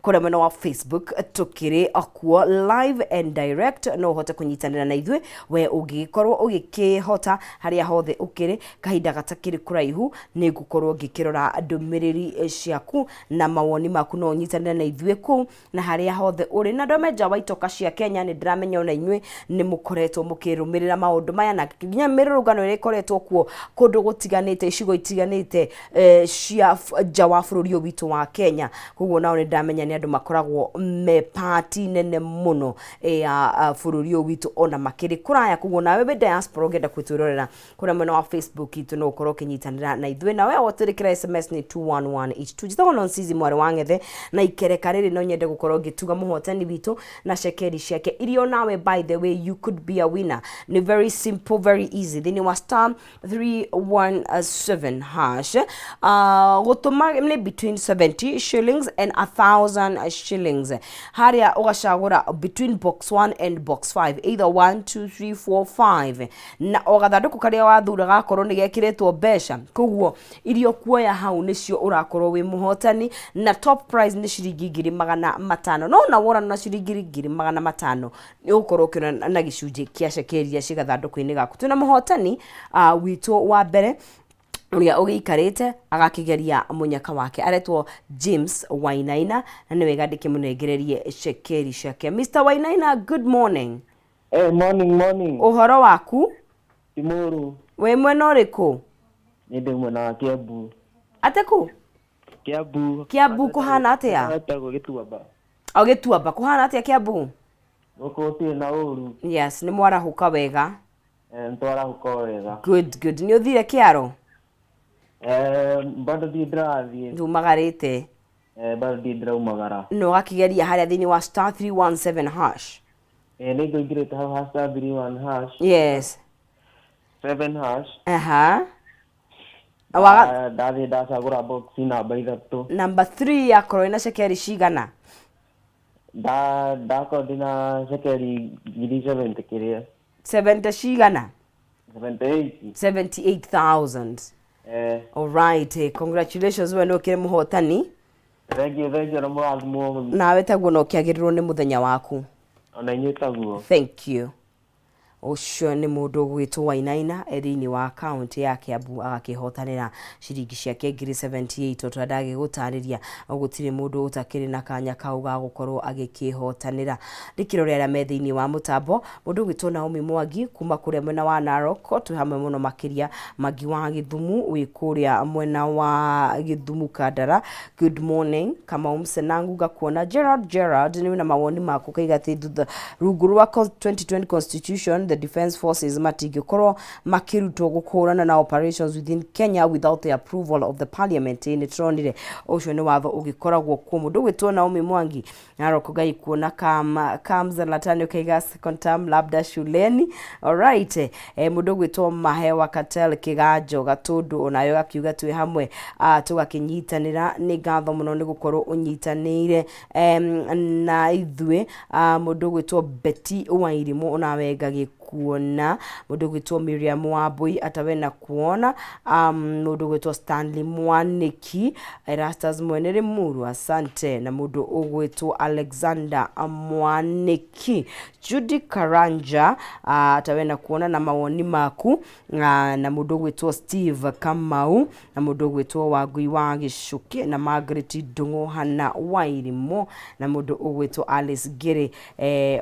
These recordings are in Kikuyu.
Kũrĩa mwena wa Facebook tũkĩrĩ kuo live and direct, no ũhote kũnyitanĩra na ithuĩ we ũngĩgĩkorwo ũgĩkĩhota harĩa hothe ũkĩrĩ. Kahinda gatakĩrĩ kũraihu nĩ ngũkorwo ngĩkĩrora ndũmĩrĩri ciaku na mawoni maku, no ũnyitanĩre na ithuĩ kũu na harĩa hothe ũrĩ. Na andũ a menja wa itoka cia Kenya, nĩ ndĩramenya ona inyuĩ nĩ mũkoretwo mũkĩrũmĩrĩra maũndũ maya na nginya mĩrũrũngano ĩrĩa ĩkoretwo kuo kũndũ gũtiganĩte, icigo itiganĩte cia nja wa bũrũri ũyũ witũ wa Kenya. Koguo nao nĩ ndamenya nĩ andũ makoragwo me pati nene mũno ya bũrũri ũyũ witũ ona makĩrĩ kũraya. Koguo nawe wĩ diaspora ũngĩenda kwĩtwĩrorera kũrĩa mwena wa Facebook itũ, no ũkorwo ũkĩnyitanĩra na ithuĩ. Nawe watũrĩkĩra SMS nĩ 21182. Njĩtagwo Nonsizi mwarĩ wa Ng'ethe, na ikereka rĩrĩ no nyende gũkorwo ngĩtuga mũhotani witũ na cekeri ciake iria onawe, by the way, you could be a winner. Nĩ very simple, very easy, thĩinĩ wa star 317 hash. Gũtũma nĩ between 70 shillings and 1000 shillings. Harĩa ũgacagũra between box 1 and box 5, either 1, 2, 3, 4, 5, na o gathandũkũ karĩa wathura gakorwo nĩ gekĩrĩtwo mbeca. Koguo iria ũkuoya hau nĩcio ũrakorwo wĩ mũhotani, na top prize nĩ ciringi 500,000. No ona wona na ciringi 500,000 nĩ ũgũkorwo ũkĩona na gĩcunjĩ kĩa cekeri iria ciĩ gathandũkũ-inĩ gaku. Twĩna mũhotani witũ wa mbere ũrĩa ũgĩikarĩte agakĩgeria mũnyaka wake, aretwo James Wainaina, na nĩ wega ndĩkĩmũnengererie cekeri ciake. Mr Wainaina, good morning. Hey, morning, morning. Ũhoro waku? Ti mũru. Wĩ mwena ũrĩkũ? Nĩ ndĩ mwena wa Kiambu. Atĩ kũ? Kiambu. Kiambu kũhana atĩa? Wetagwo Gĩtuamba. O Gĩtuamba. Kũhana atĩa Kiambu? Gũkũ gũtirĩ na ũru. Yes, nĩ mwarahũka wega? Eh, nĩtwarahũka o wega. Good, good. Nĩ ũthire kĩaro? Eh, bado ndirĩ ndĩrathiĩ. Ndumagarĩte? Eh, bado ndirĩ ndĩraumagara. Na ũgakĩgeria harĩa thĩinĩ wa star 317 hash? Eh, nĩ ngũingĩrĩte hau ha star 31 hash. 7 hash. Waga Ndathiĩ ndacagũra box namba 3. Number 3 yakorwo ĩna cekeri cigana? Ndakorwo ndĩna cekeri ngiri 70 kĩrĩa. 70 cigana? 78. 78,000. Eh. Alright, congratulations, we nĩ ũkĩrĩ mũhotani. Thank you, thank you, na mũrathimwo mũno. Nawe taguo, na ũkĩagĩrĩrwo nĩ mũthenya waku. Ona inyuĩ taguo. Thank you. Ũcio nĩ mũndũ ũgwĩtwo Wainaina e thĩinĩ wa kaũntĩ ya Kiambu, agakĩhotanĩra ciringi ciake ngiri 78. O ta ndagĩgũtarĩria, gũtirĩ mũndũ ũtakĩrĩ na kanya kau ga gũkorwo agĩkĩhotanĩra. Ndĩkĩrore arĩa me thĩinĩ wa mũtambo. Mũndũ ũgwĩtwo Naomi Mwangi kuma kũrĩa mwena wa Narok, twĩ hamwe mũno makĩria. Mangi wa Gĩthumu wĩ kũrĩa mwena wa Gĩthumu Kandara, good morning. Kamau Msenangu, ngakuona. Gerard Gerard, nĩ wĩna mawoni maku, kaiga atĩ thutha rungu rwa 2020 constitution, the defense forces matingĩkorwo makĩrutwo gũkũrana na operations within Kenya without the approval of the parliament. Nĩ tũronire ũcio nĩ watho ũgĩkoragwo kuo. Mũndũ ũgwĩtwo Naomi Mwangi Narok, Ngai kuona kam kam Zlatani, ukaiga second term labda shuleni. Alright, mũndũ ũgwĩtwo Mahewa Katel Kĩganjo Gatũndũ onayo gakiuga twĩ hamwe, tũgakĩnyitanĩra. Nĩ ngatho mũno nĩ gũkorwo ũnyitanĩire na ithuĩ. Mũndũ ũgwĩtwo Betty Wairimũ, onawe ngagĩkuona. Mũndũ ũgwĩtwo Miriam Wambui, atawe na kuona. Mũndũ ũgwĩtwo Stanley Mwanĩki, Erastus Mwene Limuru, asante. Na mũndũ ũgwĩtwo Alexander Mwanĩki, Judy Karanja, atawe na kuona na mawoni maku, na mũndũ ũgwĩtwo Steve Kamau, na mũndũ ũgwĩtwo Wangui wa Gĩcũkĩ, na Margaret Ndung'u Hana Wairimũ, na mũndũ ũgwĩtwo Alice Ngĩrĩ,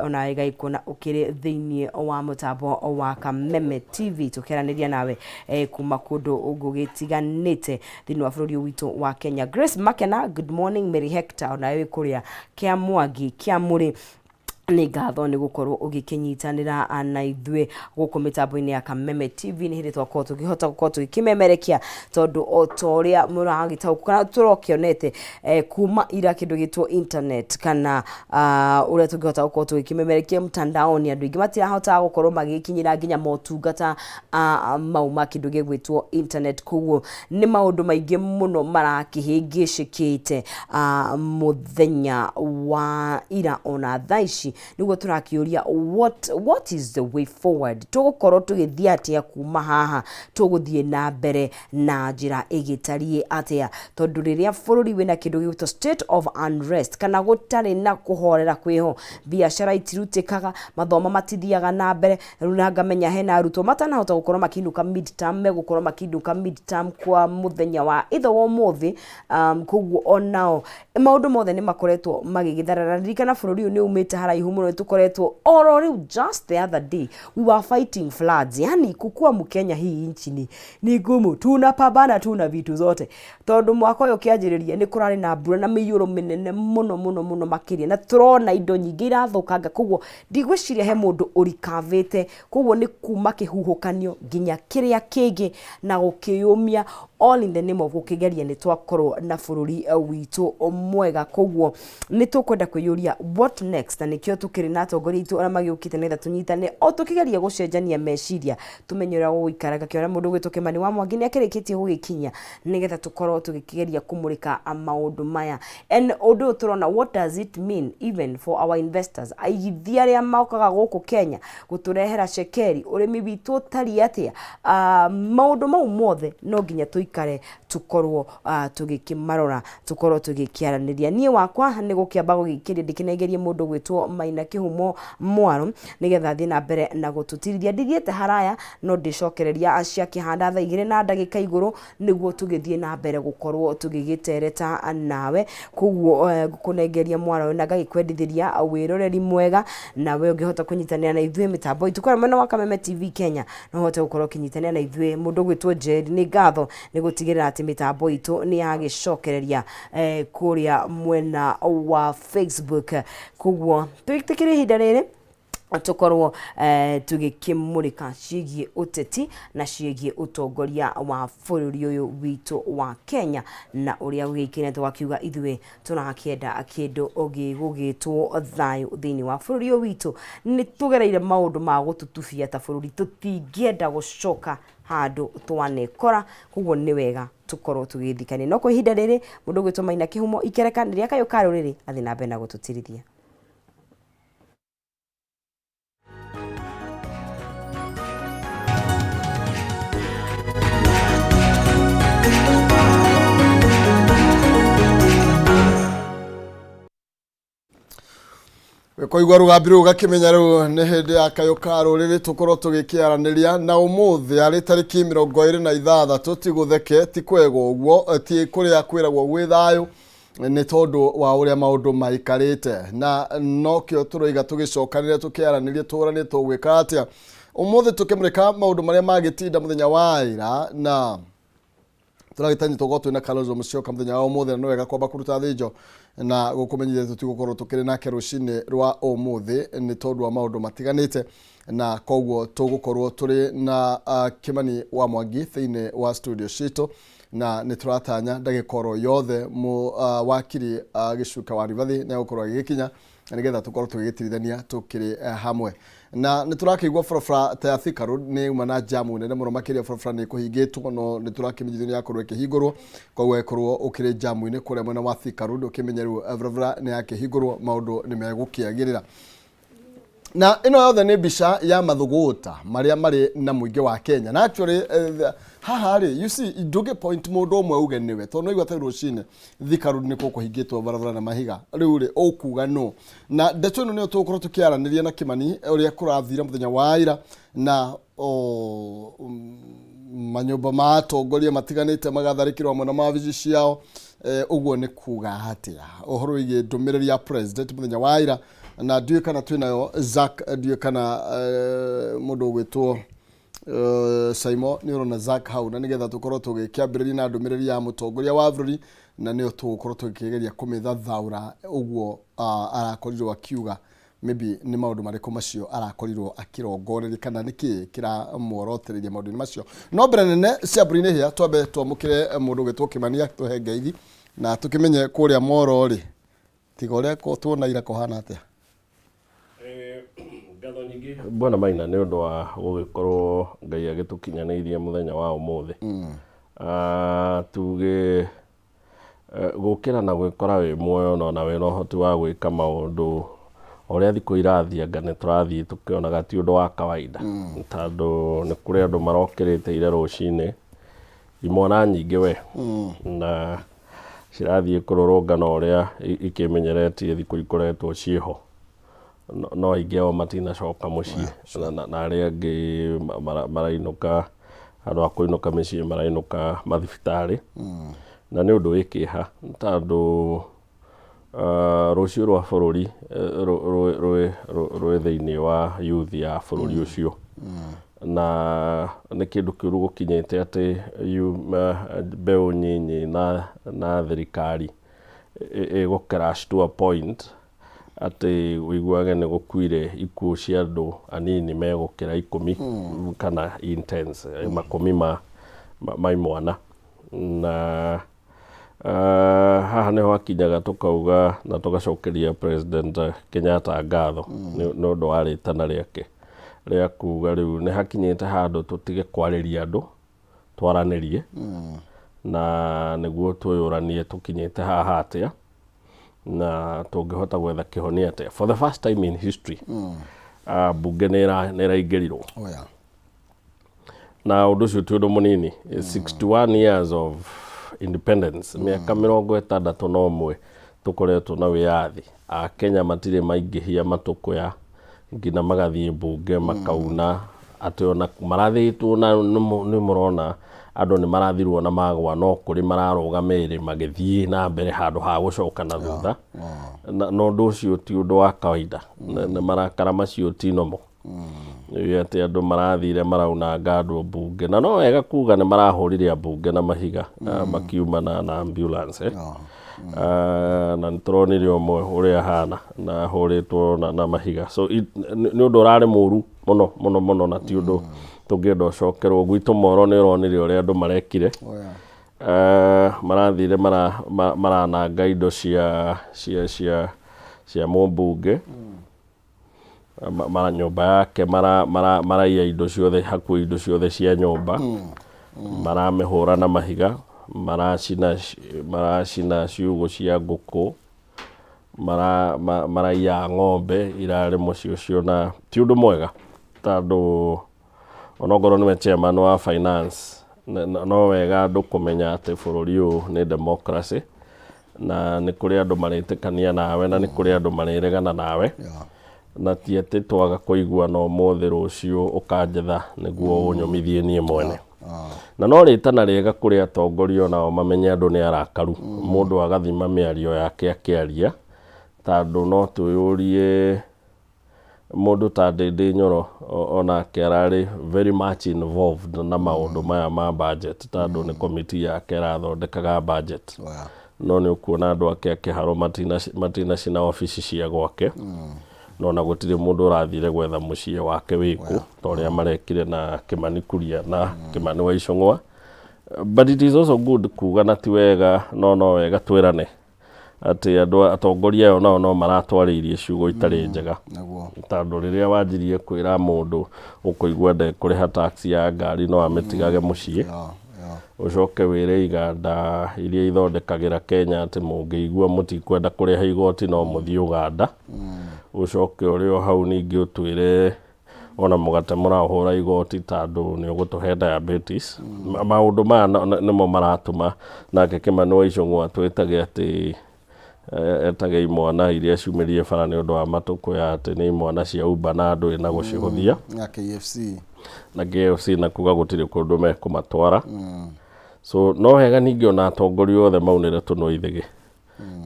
onawe Ngai kuona ũkĩrĩ thĩinĩ wa mũtambo wa Kameme TV, tũkĩaranĩria nawe kuma kũndũ gũgĩtiganĩte thĩinĩ wa bũrũri ũyũ witũ wa Kenya. Grace Makena, good morning. Mary Hector, onawe wĩ kũrĩa kĩa Mwangi kĩa Mũrĩ, nĩ ngatho nĩ gũkorwo ũgĩkĩnyitanĩra na ithuĩ gũkũ mĩtambo-inĩ ya Kameme TV. Nĩ hĩndĩ twakorwo tũkĩhota gũkorwo tũgĩkĩmemerekia, tondũ o ta ũrĩa mũragĩtaũkwo kana tũrokĩonete kuma ira kĩndũ gĩtwo internet kana ũrĩa tũngĩhota gũkorwo tũgĩkĩmemerekia mtandaoni, andũ aingĩ matirahotaga gũkorwo magĩkinyĩra nginya motungata mau ma kĩndũ gĩgwĩtwo internet. Koguo nĩ maũndũ maingĩ mũno marakĩhĩngĩcĩkĩte mũthenya wa ira ona thaa ici. Nĩguo tũrakĩũria what is the way forward? Tũgũkorwo tũgĩthiĩ atĩa kuma haha? Tũgũthiĩ na mbere na njĩra ĩgĩtariĩ atĩa? Tondũ rĩrĩa bũrũri wĩna kĩndũ gĩgwĩtwo state of unrest kana gũtarĩ na kũhorera kwĩho, biacara itirutĩkaga, mathomo matithiaga na mbere. Rĩu na ngamenya hena arutwo matanahota gũkorwo makĩinũka midterm, megũkorwo makĩinũka midterm kwa mũthenya wa ithe wa ũmũthĩ. Koguo onao maũndũ mothe nĩ makoretwo magĩgĩtharara. Ririkana bũrũri ũyũ nĩ umĩte haraihu mũno, nĩ tũkoretwo oro rĩu, just the other day we were fighting floods. Yani kukua Mkenya hii nchi ni ngumu, tunapambana tu na vitu zote, tondũ mwaka ũyũ ũkĩanjĩrĩria nĩ kũrarĩ na mbura na mĩiyũro mĩnene mũno mũno mũno makĩria, na tũrona indo nyingĩ irathũkanga. Koguo ndigwĩciria he mũndũ ũrikavĩte. Koguo nĩ kuma kĩhuhũkanio nginya kĩrĩa kĩngĩ na gũkĩyũmia, all in the name of gũkĩgeria nĩ twakorwo na bũrũri witũ mwega. Koguo nĩ tũkwenda kwĩyũria what next, na nĩkĩo tũkĩrĩ na atongoria aitũ arĩa magĩũkĩte nĩgetha tũnyitane o tũkĩgeria gũcenjania meciria, tũmenye ũrĩa gũgũikara. Ngakĩona mũndũ ũgwĩtwo Kĩmani wa Mwangi nĩ akĩrĩkĩtie gũgĩkinya nĩgetha tũkorwo tũgĩkĩgeria kũmũrĩka maũndũ maya. And ũndũ ũyũ tũrona, what does it mean even for our investors, aigithia arĩa mokaga gũkũ Kenya gũtũrehera cekeri? Ũrĩmi witũ ũtariĩ atĩa? Maũndũ mau mothe no nginya tũikare tũkorwo tũgĩkĩmarora, tũkorwo tũgĩkĩaranĩria. Niĩ wakwa nĩ gũkĩamba gũgĩkĩria ndĩkĩnengerie mũndũ gwĩtwo Maina Kĩhumo Mwaro nĩgetha athiĩ na mbere na gũtũtirithia. Ndithiĩte haraya, no ndĩcokereria ciakĩhanda thaa 2 na ndagĩka igũrũ nĩguo tũgĩthiĩ na mbere gũkorwo tũgĩgĩtereta nawe. Koguo ngũkũnengeria mwaro na ngagĩkwendithĩria wĩroreri mwega, nawe ũngĩhota kũnyitanĩra na ithuĩ mĩtambo itũ kũrĩa mwena wa Kameme TV Kenya, no ũhote gũkorwo ũkĩnyitanĩra na ithuĩ. Mũndũ ũgwĩtwo Njeri, nĩ ngatho nĩ gũtigĩrĩra atĩ mĩtambo itũ nĩ yagĩcokereria kũrĩa mwena wa Facebook. Koguo twĩtĩkĩre ihinda rĩrĩ tũkorwo tũgĩkĩmũrĩka ciĩgiĩ ũteti na ciĩgiĩ ũtongoria wa bũrũri ũyũ witũ wa Kenya na ũrĩa gũgĩikire. Tũgakiuga ithuĩ tũrakĩenda kĩndũ gĩgũgĩtwo thayũ thĩinĩ wa bũrũri ũyũ witũ. Nĩ tũgereire maũndũ ma gũtutubia ta bũrũri, tũtingĩenda gũcoka handũ twanekora. Koguo nĩ wega tũkorwo tũgĩthikania. No kwa ihinda rĩrĩ, mũndũ ũgwĩtwo Maina Kĩhumo ikereka nĩ rĩa kayũ ka rũrĩrĩ athiĩ na mbere na gũtũtirithia. Kũigua rũgambi rũu gakĩmenya rĩu nĩ hĩndĩ ya kayũ ka rũrĩrĩ, tũkorwo tũgĩkĩaranĩria na ũmũthĩ arĩ tarĩki 26. Ti gũtheke, ti kwega ũguo, ti kũrĩa kwĩragwo gwĩ thayũ, nĩ tondũ wa ũrĩa maũndũ maikarĩte, na nokĩo tũroiga tũgĩcokanĩre, tũkĩaranĩrie, tũranie tũgwĩka atĩa. Ũmũthĩ tũkĩmũrĩka maũndũ marĩa magĩtinda mũthenya wa ira, na tũragĩtanyĩ tũkorwo twĩna Kalonzo Musyoka mũthenya wa ũmũthĩ, na nĩ wega kwamba kũruta thĩnjo na gũkũmenyithia tũtigũkorwo tũkĩrĩ nake rũcinĩ rwa ũmũthĩ nĩ tondũ wa maũndũ matiganĩte, na koguo tũgũkorwo tũrĩ na Kĩmani wa Mwangi thĩinĩ wa studio citũ, na nĩ tũratanya ndagĩka oro yothe wakiri Gĩcuka wa Ribathi nĩ egũkorwo agĩgĩkinya nĩgetha tũkorwo tũgĩgĩtirithania tũkĩrĩ hamwe. Na nĩ tũrakĩigua barabara ta ya Thika Road nĩ yuma na jamu nene mũno makĩria, barabara nĩ ĩkũhingĩtwo, no nĩ tũrakĩmenyithio nĩ yakorwo ĩkĩhingũrwo. Koguo ĩkorwo ũkĩrĩ jamu-inĩ kũrĩa mwena wa Thika Road, ũkĩmenye rĩu barabara nĩ yakĩhingũrwo, maũndũ nĩ megũkĩagĩrĩra. Na ĩno yothe nĩ mbica ya mathũgũta marĩa marĩ na mũingĩ wa Kenya. Na actually haha rĩ, you see, ndũngĩ point mũndũ ũmwe uge nĩwe, tondũ no igua ta rũcinĩ Thika Road nĩ kũhingĩtwo barabara na mahiga. Rĩu rĩ, ũkuga no na ndeto ĩno nĩyo tũgũkorwo tũkĩaranĩria na Kĩmani ũrĩa kũrathire mũthenya wa ira, na manyũmba ma atongoria matiganĩte magatharĩkĩrwo hamwe na mawabici ciao. Ũguo nĩ kuga atĩa ũhoro wĩgiĩ ndũmĩrĩri ya president mũthenya wa ira? Na ndiũĩ kana twĩnayo Zack, ndiũĩ kana mũndũ ũgwĩtwo Saimo nĩ ũrona Zack hau, na nĩgetha tũkorwo tũgĩkĩambĩrĩria na ndũmĩrĩri ya mũtongoria wa bũrũri, na nĩyo tũgũkorwo tũkĩgeria kũmĩthathaũra ũguo arakorirwo akiuga. Maybe nĩ maũndũ marĩkũ macio arakorirwo akĩrongoreria, kana nĩ kĩĩ kĩramuorotereria maũndũ-inĩ macio? No mbere nene cia mbũri-inĩ hĩa, twambe twamũkĩre mũndũ ũgwĩtwo Kĩmani atũhe ngeithi na tũkĩmenye kũrĩa Moro rĩ, tiga ũrĩa tuona ira kũhana atĩa. Ngatho nyingĩ, Bwana Maina, nĩ ũndũ wa gũgĩkorwo Ngai agĩtũkinyanĩirie mũthenya wa ũmũthĩ. Tuge gũkĩra na gwĩkora wĩ muoyo na ona wĩna ũhoti wa gwĩka maũndũ O ũrĩa thikũ irathiĩ anga nĩ tũrathiĩ tũkĩonaga ti ũndũ wa kawaida, tondũ nĩ kũrĩ andũ marokĩrĩte ira rũcinĩ, imwana nyingĩ we, na cirathiĩ kũrũrũngana ũrĩa ikĩmenyeretie thikũ ikoretwo ciĩho. No aingĩ ao matinacoka mũciĩ, na arĩa angĩ marainũka, handũ ha kũinũka mĩciĩ marainũka mathibitarĩ. Na nĩ ũndũ wĩ kĩeha tondũ rũciũ rwa bũrũri rwĩ thĩinĩ wa youth ya bũrũri ũcio. Na nĩ kĩndũ kĩũru gũkinyĩte atĩ mbeũ nyinyi na thirikari ĩgũ crash to a point atĩ ũiguage nĩ gũkuire ikuũ cia andũ anini megũkĩra ikũmi kana in tens, makũmi ma imwana. Na haha nĩho hakinyaga tũkauga na tũgacokeria President Kenyatta ngatho nĩ ũndũ wa rĩtana rĩake rĩa kuga rĩu nĩ hakinyĩte handũ tũtige kwarĩria andũ, twaranĩrie na nĩguo twĩyũranie tũkinyĩte haha atĩa na tũngĩhota gwetha kĩhonia atĩa. For the first time in history, mbunge nĩ ĩraingĩrirwo. Oh, yeah. Na ũndũ ũcio ti ũndũ mũnini. 61 years of independence, mĩaka 61 tũkoretwo na wĩyathi, Akenya matirĩ maingĩhia matũkũya nginya magathiĩ mbunge makauna atĩ ona marathĩtwo na nĩ mũrona andũ nĩ marathirwo na magwa, no kũrĩ mararũga merĩ magĩthiĩ na mbere handũ ha gũcoka na thutha. Na ũndũ ũcio ti ũndũ wa kawaida. Na marakara macio ti normal. Nĩ atĩ andũ marathire maraunanga andũ mbunge, na no wega kuga nĩ marahũrire ambunge na mahiga makiuma na ambulance. Na nĩ tũronire ũmwe ũrĩa ahana na ahũrĩtwo na mahiga. So nĩ ũndũ ũrarĩ mũru mũno mũno mũno, na ti ũndũ tũngĩenda ũcokerwo. Gwitũ Moro nĩ ũronire ũrĩa andũ marekire. Oh, yeah. Marathire marananga indo cia mũmbunge, nyũmba yake, maraiya indo ciothe, hakuhĩ indo ciothe cia nyũmba, maramĩhũra na mahiga, maracina ciugũ cia ngũkũ, maraiya ng'ombe irarĩ mũciĩ ũcio. Na ti ũndũ mwega, tondũ onokorwo nĩwe chairman wa finance, no wega andũ kũmenya atĩ bũrũri ũyũ nĩ democracy, na nĩ kũrĩ andũ marĩtĩkania nawe na nĩ kũrĩ andũ marĩregana nawe, na ti atĩ twaga kũiguana ũmũthĩ, rũciũ ũkanjetha nĩguo ũnyũmithie niĩ mwene. Na no rĩtana rĩega kũrĩ atongoria onao mamenye andũ nĩ arakaru, mũndũ agathima mĩario yake akĩaria, tondũ no twĩyũrie mũndũ ta Ndindi Nyoro onake ararĩ very much involved na maũndũ maya ma budget, tondũ nĩ committee yake ĩrathondekaga budget. No nĩ ũkuona andũ ake a Kĩharũ matinacina obici cia gwake, no na gũtirĩ mũndũ ũrathire gwetha mũciĩ wake wĩkũ ta ũrĩa marekire na Kĩmani Kuria na Kĩmani wa Icũng'wa. But it is also good kuga na ti wega, no wega twĩrane atĩ andũ atongoria ayo nao no maratwarĩirie ciugo itarĩ njega, tondũ rĩrĩa wanjirie kwĩra mũndũ ũkũigua ndekũrĩha tax ya ngari no amĩtigage mũciĩ, ũcoke wĩre iganda iria ithondekagĩra Kenya atĩ mũngĩigua mũtikwenda kũrĩha igoti no mũthiĩ Uganda, ũcoke ũrĩ o hau ningĩ ũtwĩre ona mũgate mũraũhũra igoti tondũ nĩ ũgũtũhe diabetes. Maũndũ maya nĩmo maratũma nake Kĩmani wa Icũng'wa twĩtage atĩ etage imwana iria ciumĩrire bara nĩ ũndũ wa matũkũya atĩ nĩ imwana cia Uber na ndũĩ na gũcihũthia Na KFC. Na KFC, na kuga gũtirĩ kũndũ mekũmatwara. So no wega ningĩ ona atongoria othe maunĩre tũnua ithĩgĩ.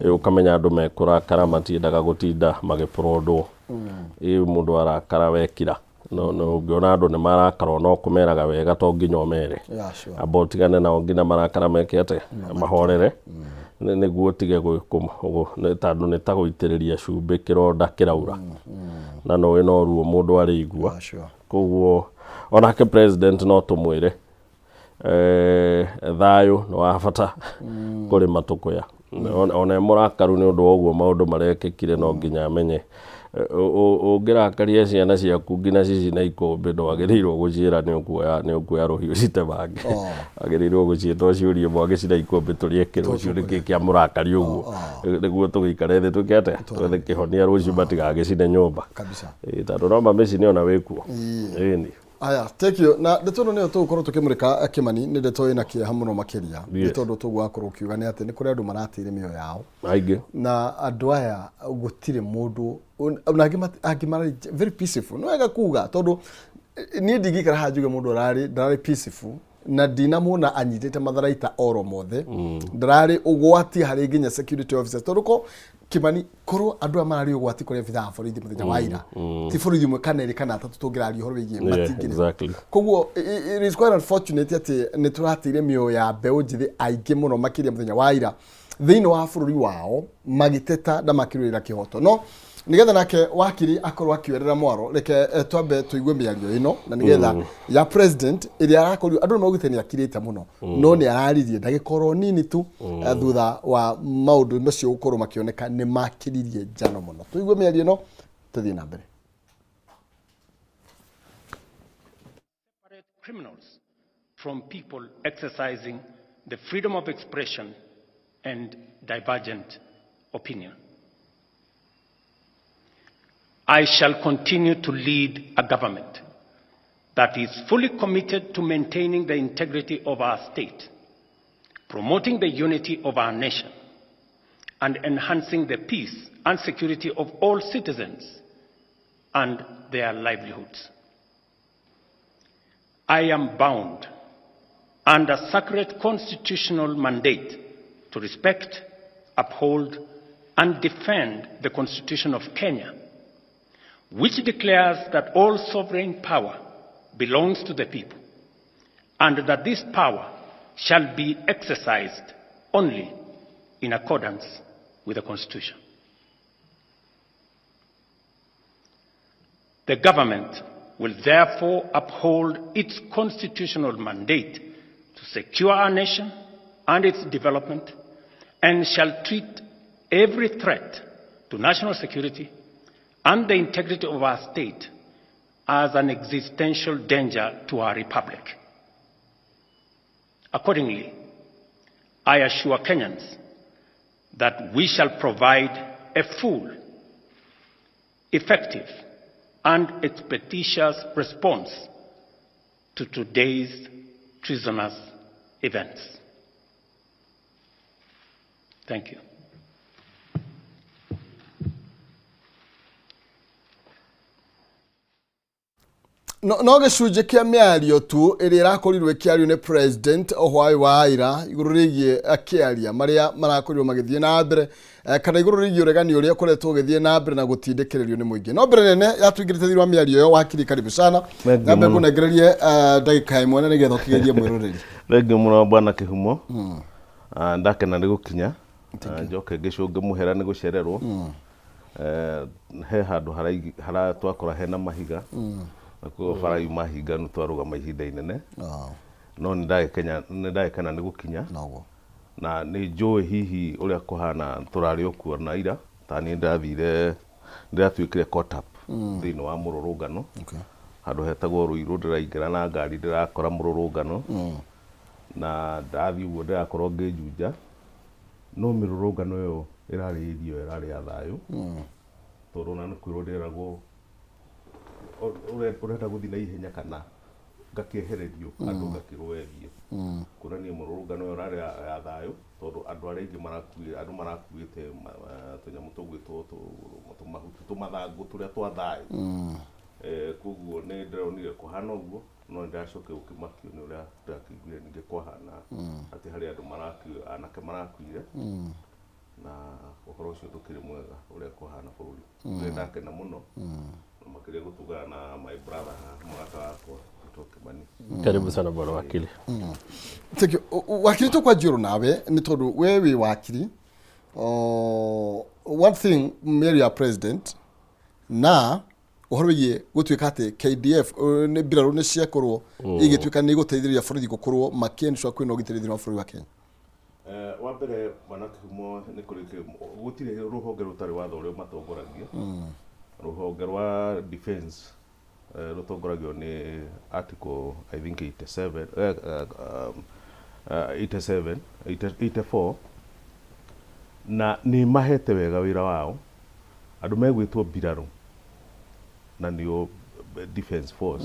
Ĩ ũkamenya andũ mekũrakara, matiendaga gũtinda magĩprondwo. Ĩ mũndũ arakara wekira, no ũngĩona andũ nĩ marakara no kũmeraga wega, to nginya ũmere. Amba ũtigane nao nginya marakara meke atĩa, mahorere, nĩguo ũtige tondũ nĩ ta gũitĩrĩria cumbĩ kĩronda kĩraura, na nũĩ no ruo mũndũ arĩigua. Koguo onake president no tũmwĩre thayũ nĩ wa bata kũrĩ matũkũya. Ona e mũrakaru nĩ ũndũ wa ũguo maũndũ marekĩkire no nginya amenye ũngĩrakaria ciana ciaku nginya cicine ikũmbĩ ndwagĩrĩirwo gũciĩra nĩ ũkuoya nĩ ũkuoya rũhiũ citemange. Wagĩrĩirwo gũciĩta ũciũrie mwagĩcina ikũmbĩ tũrĩe kĩ rũciũ nĩkĩ kĩamũrakaria ũguo nĩguo tũgĩikare thĩ twĩke atĩa twethe kĩhonia rũciũ matigagĩcine nyũmba. Kabisa. Ĩĩ, tondũ no mamĩcine ona wĩkuo. Ĩni. Aya, thank you. Na ndeto ĩno nĩyo tũgũkorwo tũkĩmũrĩka Kĩmani, nĩ ndeto ĩna kĩeha mũno makĩria. Nĩ tondũ tũgũgakorwo ũkiuga nĩ atĩ nĩ kũrĩ andũ marateire mĩoyo yao. Aingĩ. Na andũ aya gũtirĩ mũndũ, ona angĩ angĩ mararĩ very peaceful. Nĩ wega kuga tondũ niĩ ndingĩikara haha njuge mũndũ ararĩ ndararĩ peaceful na ndinamuona anyitĩte matharaita oro mothe. Ndararĩ ũgwati harĩ nginya security officers tondũ ko Kimani korwo andũ aya mararĩ ũgwati kũrĩ abithaa a borithi mũthenya wa ira ti borithi ũmwe kana ĩrĩ kana atatũ tũngĩraria ũhoro wĩgiĩ matingĩrĩ Koguo it is quite unfortunate atĩ nĩ tũrateire mĩoyo ya mbeũ njĩthĩ aingĩ mũno makĩria mũthenya wa ira thĩinĩ wa bũrũri wao magĩteta na makĩrũĩrĩra kĩhoto. No nĩgetha nake wakiri akorwo akĩoerera mwaro, reke twambe tũigue mĩario ĩno na nĩgetha ya president ĩrĩa arakorirwo andũ nĩ maugĩte nĩ akirĩte mũno no nĩ araririe ndagĩka oro nini tu thutha wa maũndũ macio gũkorwo makĩoneka nĩ makiririe njano mũno. Tũigue mĩario ĩno tũthiĩ na mbere. Separate criminals from people exercising the freedom of expression and divergent opinion. I shall continue to lead a government that is fully committed to maintaining the integrity of our state, promoting the unity of our nation, and enhancing the peace and security of all citizens and their livelihoods. I am bound under sacred constitutional mandate to respect, uphold, and defend the Constitution of Kenya, which declares that all sovereign power belongs to the people, and that this power shall be exercised only in accordance with the Constitution. The government will therefore uphold its constitutional mandate to secure our nation and its development, and shall treat every threat to national security and the integrity of our state as an existential danger to our republic. Accordingly, I assure Kenyans that we shall provide a full, effective, and expeditious response to today's treasonous events. Thank you. No gĩcunjĩ kĩa mĩario tu ĩrĩa ĩrakorirwo ĩkĩario nĩ president hwaĩ wa ira igũrũ rĩgiĩ akĩaria marĩa marakorirwo magĩthiĩ na mbere kana igũrũ rĩgiĩ ũregani ũrĩa ũkoretwo ũgĩthiĩ na mbere na gũtindĩkĩrĩrio nĩ mũingĩ. No mbere nene yatũingĩrĩte thĩinĩ wa mĩario ĩyo, wakiri karibu sana. Thank you Nyambe mũno. ngũnengererie ndagĩka ĩmwe na nĩgetha ũkĩgerie mwĩroreri. Thengiũ mũno bwana Kĩhumo. Ndakena nĩ gũkinya. Njoke ngĩcũnge mũhera nĩ gũcererwo. He handũ hara twakora hena mahiga na koguo bara yuma hinganu twarũgama ihinda inene. No nĩ ndagĩkena nĩ gũkinya. Noguo. Na nĩ njũĩ hihi ũrĩa kũhana tũrarĩ o kuo na ira ta niĩ ndĩrathire ndĩratuĩkire caught up thĩinĩ wa mũrũrũngano. Handũ hetagwo Ruiru ndĩraingĩra na ngari ndĩrakora mũrũrũngano. Na ndathiĩ ũguo ndĩrakorwo ngĩnjunja no mĩrũrũngano ĩyo ĩrarĩ area ĩyo ĩrarĩ ya thayũ tondũ ona nĩ kwĩrwo ndĩragwo ũrenda gũthiĩ na ihenya kana ngakĩehererio andũ ngakĩrwo we thiĩ kuonania mũrũrũngano ĩyo ĩrarĩ ya thayũ tondũ andũ arĩa aingĩ marakuire andũ marakuĩte tũnyamũ tũgwĩtwo tũmahuti tũmathangũ tũrĩa twa thayũ. Koguo nĩ ndĩronire kũhana ũguo no nĩ ndĩracokire gũkĩmakio nĩ ũrĩa ndĩrakĩiguire ningĩ kwahana atĩ harĩ andũ marakuire anake marakuire na ũhoro ũcio ndũkĩrĩ mwega ũrĩa kũhana bũrũri. Nĩ ndakena mũno na makĩria gũtungana na my brother haha mũrata wakwa wĩtwo Kĩmani. Karibu sana bwana wakili. Thank you. Wakiri tũkwanjia oro nawe nĩ tondũ we wĩ wakiri. Oh, one thing mĩario ya president na ũhoro wĩgiĩ gũtuĩka atĩ KDF nĩ mbirarũ nĩ ciakorwo igĩtuĩka nĩ igũteithĩrĩria borithi gũkorwo makĩ ensure kwĩna ũgitĩri thĩinĩ wa bũrũri wa Kenya. Wa mbere bwana Kĩhumo nĩ kũrĩ gũtirĩ rũhonge rũtarĩ watho ũrĩa ũmatongoragia. Rũhonge rwa defense rũtongoragio nĩ article I think 87 87 84 na nĩ mahete wega wĩra wao andũ megwĩtwo mbirarũ na nĩo defense force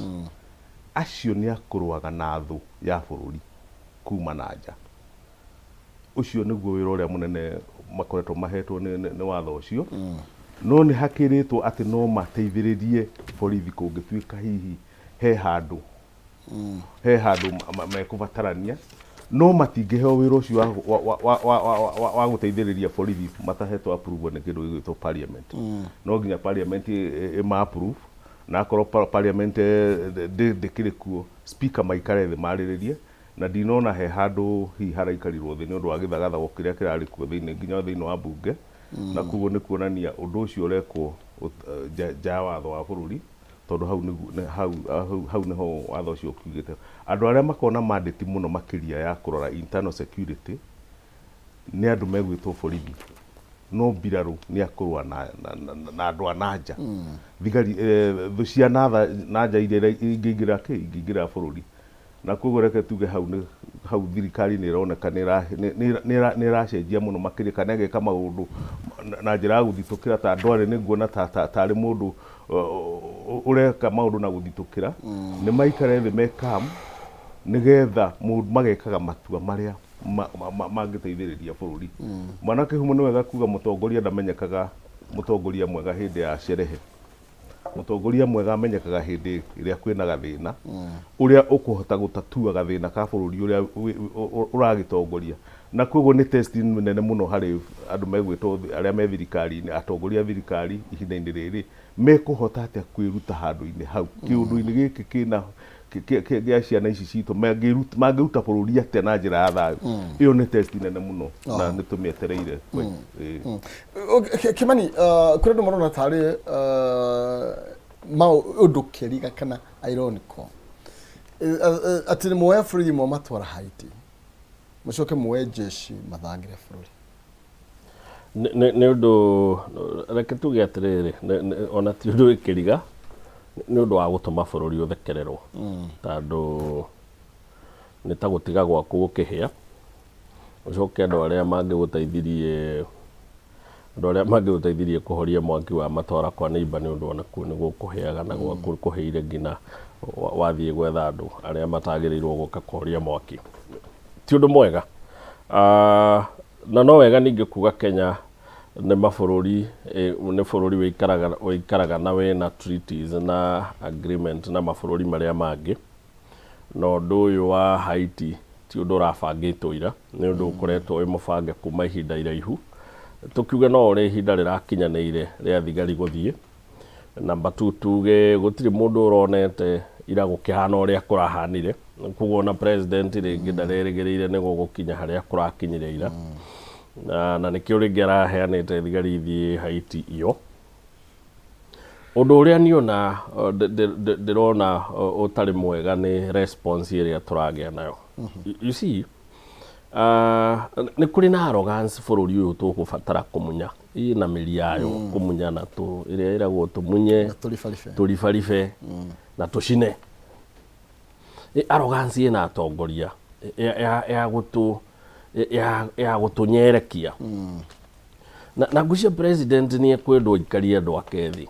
acio nĩ akũrũaga na thũ ya bũrũri kuma na nja. Ũcio nĩguo wĩra ũrĩa mũnene makoretwo mahetwo nĩ, nĩ, nĩ watho ũcio no nĩ hakĩrĩtwo atĩ no mateithĩrĩrie borithi kũngĩtuĩka hihi he handũ he handũ mekũbatarania no matingĩheo wĩra ũcio wa, wa, wa, wa, wa, wa, wa gũteithĩrĩria borithi matahetwo approval nĩ kĩndũ gĩgwĩtwo parliament. No nginya parliament ĩma approve na akorwo parliament ndĩkĩrĩ kuo speaker maikare thĩ marĩrĩrie na ndinona he handũ hihi haraikarirwo thĩ nĩ ũndũ wa gĩthagathago kĩrĩa kĩrarĩ kuo thĩinĩ nginya thĩinĩ wa mbunge na koguo nĩ kuonania ũndũ ũcio ũrekwo nja ya watho wa bũrũri tondũ hau nĩguo nĩ- hau, hau, hau nĩho watho ũcio ũkiugĩte andũ arĩa makoragwo na mandate mũno makĩria ya kũrora internal security nĩ andũ megwĩtwo borithi no mbirarũ nĩ akũrũa na, na, na, na andũ a nanja thigari thũ cia nanja iria ingĩingĩra kĩ ingĩingĩra bũrũri na koguo reke tuge hau nĩ hau thirikari nĩ ĩroneka nĩ ĩracenjia mũno makĩria kana ĩgeka maũndũ na njĩra ya gũthitũkĩra ta Ndwale nĩ nguona ta tarĩ mũndũ ũreka maũndũ na gũthitũkĩra nĩ maikare thĩ me calm nĩgetha magekaga matua marĩa mangĩteithĩrĩria bũrũri. Mwana Kĩhumo nĩ wega kuga mũtongoria ndamenyekaga mũtongoria mwega hĩndĩ ya sherehe. Mũtongoria mwega amenyekaga hĩndĩ ĩrĩa kwĩna gathĩna, ũrĩa ũkũhota gũtatua gathĩna ka bũrũri ũrĩa ũragĩtongoria. Na koguo nĩ test nene mũno harĩ andũ megwĩtwo arĩa me thirikari-inĩ, atongoria a thirikari ihinda-inĩ rĩrĩ, mekũhota atĩa kwĩruta handũ-inĩ hau, kĩũndũ-inĩ gĩkĩ kĩna gĩa ciana ici citũ, mangĩruta bũrũri atĩa na njĩra ya thayũ. Ĩyo nĩ test nene mũno na nĩ tũmĩetereire. Kimani, kũrĩ andũ marona tarĩ ũndũ kĩriga kana ironical atĩ muoya bũrũri mwamatwara Haiti mũcoke muoye jeshi mathangĩre bũrũri. Nĩ ũndũ reke tuge atĩrĩrĩ, ona ti ũndũ wĩ kĩriga, nĩ ũndũ wa gũtũma bũrũri ũthekererwo, tondũ nĩ ta gũtiga gwaku gũkĩhĩa, ũcoke andũ arĩa mangĩgũteithirie andũ arĩa mangĩgũteithirie kũhoria mwaki wa matwara kwa neighbour nĩ ũndũ onakuo nĩ gũkũhĩaga na gwaku kũhĩire nginya wathiĩ gwetha andũ arĩa matagĩrĩirwo gũka kũhoria mwaki. Ti ũndũ mwega. Na no wega ningĩ kuga Kenya nĩ mabũrũri, nĩ bũrũri wĩikaraga wĩikaraga na wĩna treaties na agreement na mabũrũri marĩa mangĩ. Na ũndũ ũyũ wa Haiti ti ũndũ ũrabangĩtwo ira, nĩ ũndũ ũkoretwo wĩ mũbange kuma ihinda iraihu. Tũkiuge no ũrĩa ihinda rĩrakinyanĩire rĩa thigari gũthiĩ. Number two tuge gũtirĩ mũndũ ũronete ira gũkĩhana ũrĩa kũrahanire. Koguo ona president rĩngĩ ndarerĩgĩrĩire nĩ gũgũkinya harĩa kũrakinyire ira. Na nĩkĩo rĩngĩ araheanĩte thigari ithiĩ Haiti iyo. Ũndũ ũrĩa niĩ ona ndĩrona ũtarĩ mwega nĩ response ĩrĩa tũragĩa nayo. You see, nĩ kũrĩ na arrogance bũrũri ũyũ tũgũbatara kũmunya ĩna mĩri yayo kũmunya na tũ ĩrĩa ĩragwo tũmunye Na tũribaribe. Tũribaribe na tũcine. Arrogance ĩna atongoria ya gũtũ ya gũtũnyerekia na ngwĩciria president nĩ ekwendwo aikarie andũ ake thĩ.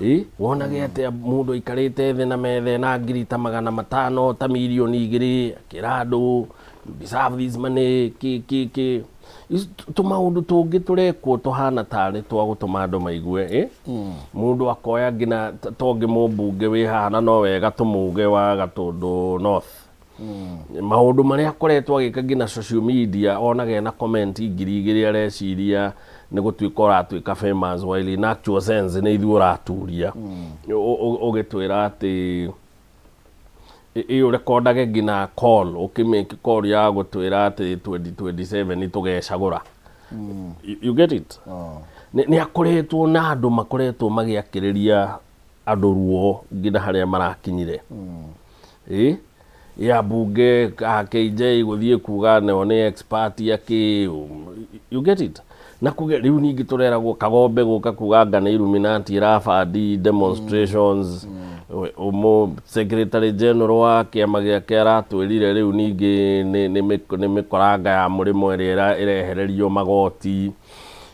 Ĩ wonage atĩa mũndũ aikarĩte thĩ na metha ĩna ngiri ta 500 ta mirioni 2 akĩra andũ, "You deserve this money," kĩ kĩ kĩ. Tũmaũndũ tũngĩ tũrekwo tũhana tarĩ twa gũtũma andũ maigue ĩ mũndũ akoya nginya tongĩ mũmbunge wĩ haha na no wega tũmuge wa Gatũndũ North, maũndũ marĩa akoretwo agĩka nginya social media onaga ena comment 2000 areciria nĩ gũtuĩka ũratuĩka famous, while in actual sense nĩ ithuĩ ũraturia. Ũgĩtwĩra atĩ ĩ ũrekondage nginya call ũkĩmake call ya gũtwĩra atĩ 2027 tũgecagũra. You get it? Nĩ akoretwo na andũ makoretwo magĩakĩrĩria andũ ruo nginya harĩa marakinyire. Ĩ Ya bunge a KJ gũthiĩ kuga neo nĩ expert ya kĩ, you get it? Na kuge rĩu ningĩ tũreragwo Kagombe gũka kuga anga nĩ Illuminati ĩrabandi demonstrations. Ũmũ secretary general wa kĩama gĩake aratwĩrire rĩu ningĩ nĩ mĩkoranga ya mũrĩmo ĩrĩa ĩrehererio magoti.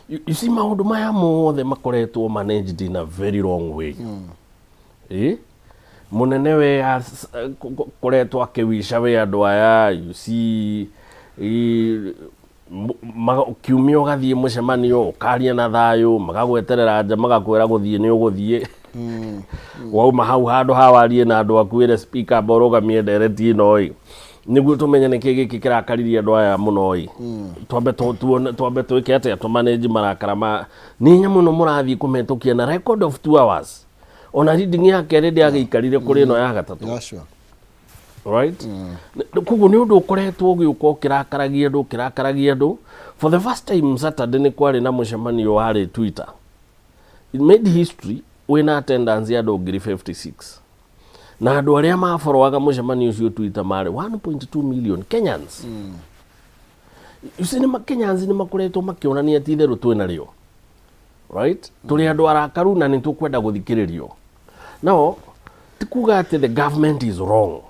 You see, maũndũ maya mothe makoretwo managed in a very wrong way. Ĩ mũnene we koretwo akĩwica wĩ andũ aya, you see, kiumia ũgathiĩ mũcemanio, ũkaria na thayũ, magagweterera nja, magakwĩra gũthiĩ nĩ ũgũthiĩ. Wauma hau, handũ ha warie na andũ aku, ĩre speaker amba ũrũgamie ndereti ĩno ĩ, nĩguo tũmenye nĩkĩ gĩkĩ kĩrakaririe andũ aya mũno ĩ, twambe tuone, twambe twĩke atĩa tũmanage marakara ma nĩ nyamũ ĩno mũrathiĩ kũmetũkia na record of 2 hours. Ona reading ya kerĩ ndĩagĩikarire kũrĩ ĩno ya gatatũ. Right. Koguo nĩ ũndũ ũkoretwo ũgĩũka ũkĩrakaragia andũ, ũkĩrakaragia andũ. For the first time, Saturday nĩ kwarĩ na mũcemanio warĩ Twitter. It made history wĩna attendance ya andũ 56,000, na andũ arĩa maboroaga mũcemanio ũcio Twitter marĩ 1.2 million Kenyans. You see, nĩ Kenyans nĩ makoretwo makĩonania ti itherũ twĩna rĩo, right? Tũrĩ andũ arakaru na nĩ tũkwenda gũthikĩrĩrio. No ti kuga atĩ the government is wrong.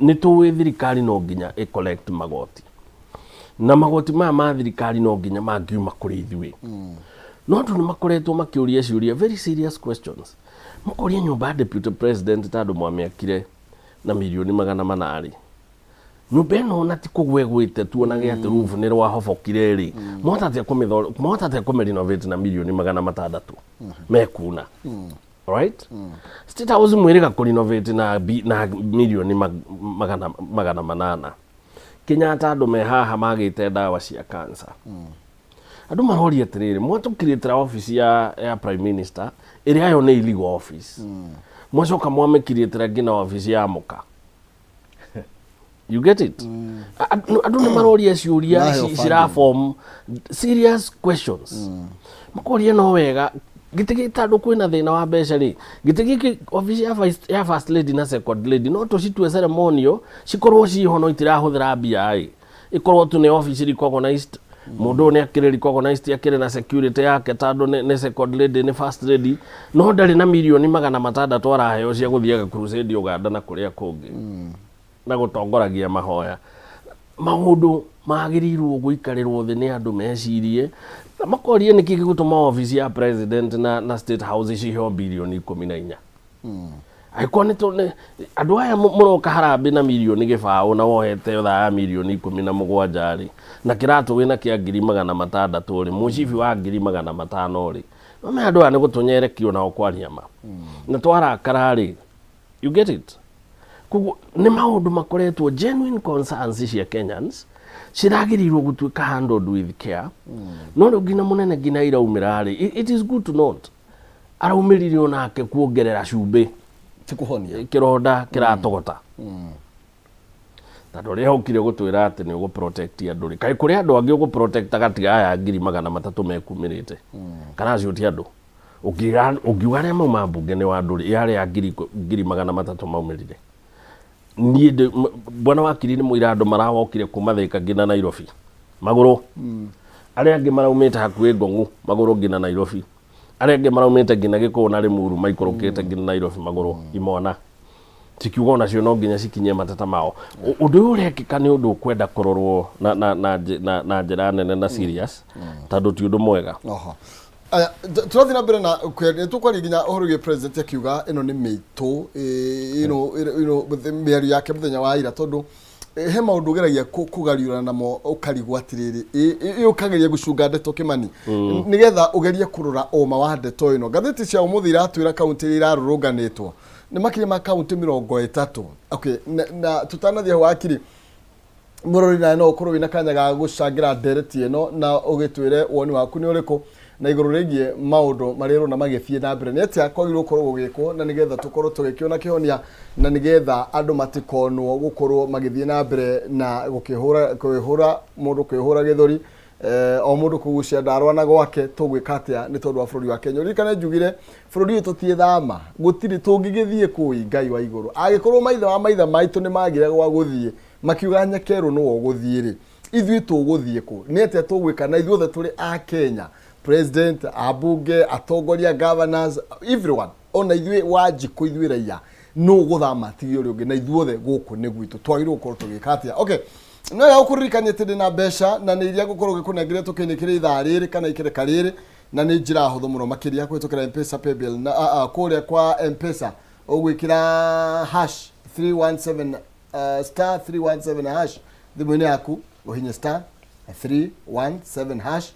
Nĩ tũĩ thirikari no nginya ĩ collect magoti, na magoti maya ma thirikari no nginya mangiuma kũrĩ ithuĩ. No andũ nĩ makoretwo makĩũria ciũria, very serious questions, makoria nyũmba ya deputy president ta andũ mwamĩakire na mirioni 400, nyũmba ĩno ona ti kũgwa ĩgwĩte, tuonage atĩ roof nĩ rwahobokire rĩ, mwahota atĩa mwahota atĩa kũmĩrenovate na mirioni 600 mekuna? Right? State House mwĩrĩga kũrenovate na mirioni 800. Kenyatta, andũ me haha magĩte ndawa cia cancer. Andũ maroria atĩrĩrĩ, mwatũkirĩtĩra office ya prime minister ĩrĩa yo nĩ illegal office, mwacoka mwamĩkirĩtĩra nginya office ya mũka. You get it? Andũ nĩ maroria ciũria. Maheo funding. Ciraform serious questions, makoria no wega gĩtĩ gĩkĩ, tondũ kwĩna thĩna wa mbeca rĩ, gĩtĩ gĩkĩ, office ya first lady na second lady, no tũcitue ceremonial, cikorwo ciho no itirahũthĩra mbia ĩ, ĩkorwo tu nĩ office recognized. Mũndũ ũyũ nĩ akĩrĩ recognized, akĩrĩ na security yake tondũ nĩ second lady, nĩ first lady, no ndarĩ na mirioni 600 araheo cia gũthiaga crusade Uganda na kũrĩa kũngĩ na gũtongoragia mahoya. Maũndũ magĩrĩirwo gũikarĩrwo thĩ nĩ andũ mecirie na makorie nĩkĩ gĩgũtũma office ya president na State House ciheo birioni 14, angĩkorwo andũ aya mũroka harambĩ na mirioni 0 na wohete thaa ya mirioni 17 rĩ, na kĩratũ wĩna kĩa 600,000 rĩ, mũcibi wa 500,000 rĩ, mame andũ aya nĩ gũtũnyerekio nao kwaria ma na twarakara rĩ. You get it? Koguo nĩ maũndũ makoretwo genuine concerns cia Kenyans ciragĩrĩirwo gũtuĩka handled with care. No rĩu nginya mũnene nginya iraumĩra rĩ, it is good to note araumĩrire onake kuongerera cumbĩ Ti kũhonia. Kĩronda kĩratogota, tondũ ũrĩa ũkire gũtwĩra atĩ nĩ ũgũ-protect andũ rĩ, kaĩ kũrĩ andũ angĩ ũgũ-protectaga tiga aya 300,000 mekumĩrĩte? Kana acio ti andũ? Ũngiuga arĩa mauma mbunge nĩ wa andũ rĩ, arĩa 300,000 maumĩrire, niĩ bwana wakiri nĩ mũira, andũ marawokire kuma Thĩka nginya Nairobi magũrũ, arĩa angĩ maraumĩte hakuhĩ Ngong'u magũrũ nginya Nairobi, arĩa angĩ maraumĩte nginya Gĩkũyũ na Rĩmuru maikũrũkĩte nginya Nairobi magũrũ. Imwana cikiuga onacio no nginya cikinyie mateta mao. Ũndũ ũyũ ũrekĩka nĩ ũndũ ũkwenda kũrorwo na njĩra nene na serious, tondũ ti ũndũ mwega. Oho. Aya, tũrathiĩ na mbere na nĩ tũkwaria nginya ũhoro wĩgiĩ president akiuga ĩno nĩ mĩitũ ĩno ĩno mĩario yake mũthenya wa ira, tondũ he maũndũ ũgeragia kũgariũra namo ũkarigwo atĩrĩrĩ, ĩ ũkageria gũcunga ndeto kĩmani nĩgetha ũgerie kũrora ũma wa ndeto ĩno. Ngathĩti cia ũmũthĩ iratwĩra kaunti iria irarũrũnganĩtwo nĩ makĩria ma kaunti 30. Okay, na tũtanathiĩ hau, wakiri mũrori, nawe no ũkorwo wĩna kanya ga gũcangĩra ndereti ĩno na ũgĩtwĩre woni waku nĩ ũrĩkũ na igũrũ rĩgiĩ maũndũ marĩa ũrona magĩthiĩ na mbere, nĩ atĩa kwagĩrĩirwo gũkorwo gũgĩkwo na nĩgetha tũkorwo tũgĩkĩona kĩhonia na nĩgetha andũ matikonwo gũkorwo magĩthiĩ na mbere na gũkĩhũra kwĩhũra mũndũ kwĩhũra gĩthũri. O mũndũ kũgucia ndarwa na gwake, tũgwĩka atĩa nĩ tondũ wa bũrũri wa Kenya? Ũririkane njugire bũrũri ũyũ tũtiĩthama, gũtirĩ tũngĩgĩthiĩ kũi Ngai wa igũrũ. Angĩkorwo maithe wa maithe maitũ nĩ magire gwa gũthiĩ, makiuga nyekerũ nĩwe ũgũthiĩ rĩ, ithuĩ tũgũthiĩ kũ? Nĩ atĩa tũgwĩka? Na ithuothe tũrĩ a Kenya, president, ambunge, atongoria, governors, everyone, ona ithuĩ Wanjikũ, ithuĩ raia, nũ ũgũthama atige ũrĩa ũngĩ? Na ithuothe gũkũ nĩ gwitũ, twagĩrĩirwo gũkorwo tũgĩka atĩa? Okay, no wega gũkũririkania atĩ ndĩna mbeca na nĩ iria ngũkorwo ngĩkũnengeria tũkĩinĩkĩria ithaa rĩrĩ kana ikereka rĩrĩ, na nĩ njĩra hũthũ mũno makĩria kũhĩtũkĩra M-Pesa paybill na kũrĩa kwa M-Pesa ũgwĩkĩra hash 317 star 317 hash thimũ-inĩ yaku, ũhinye star 317 hash,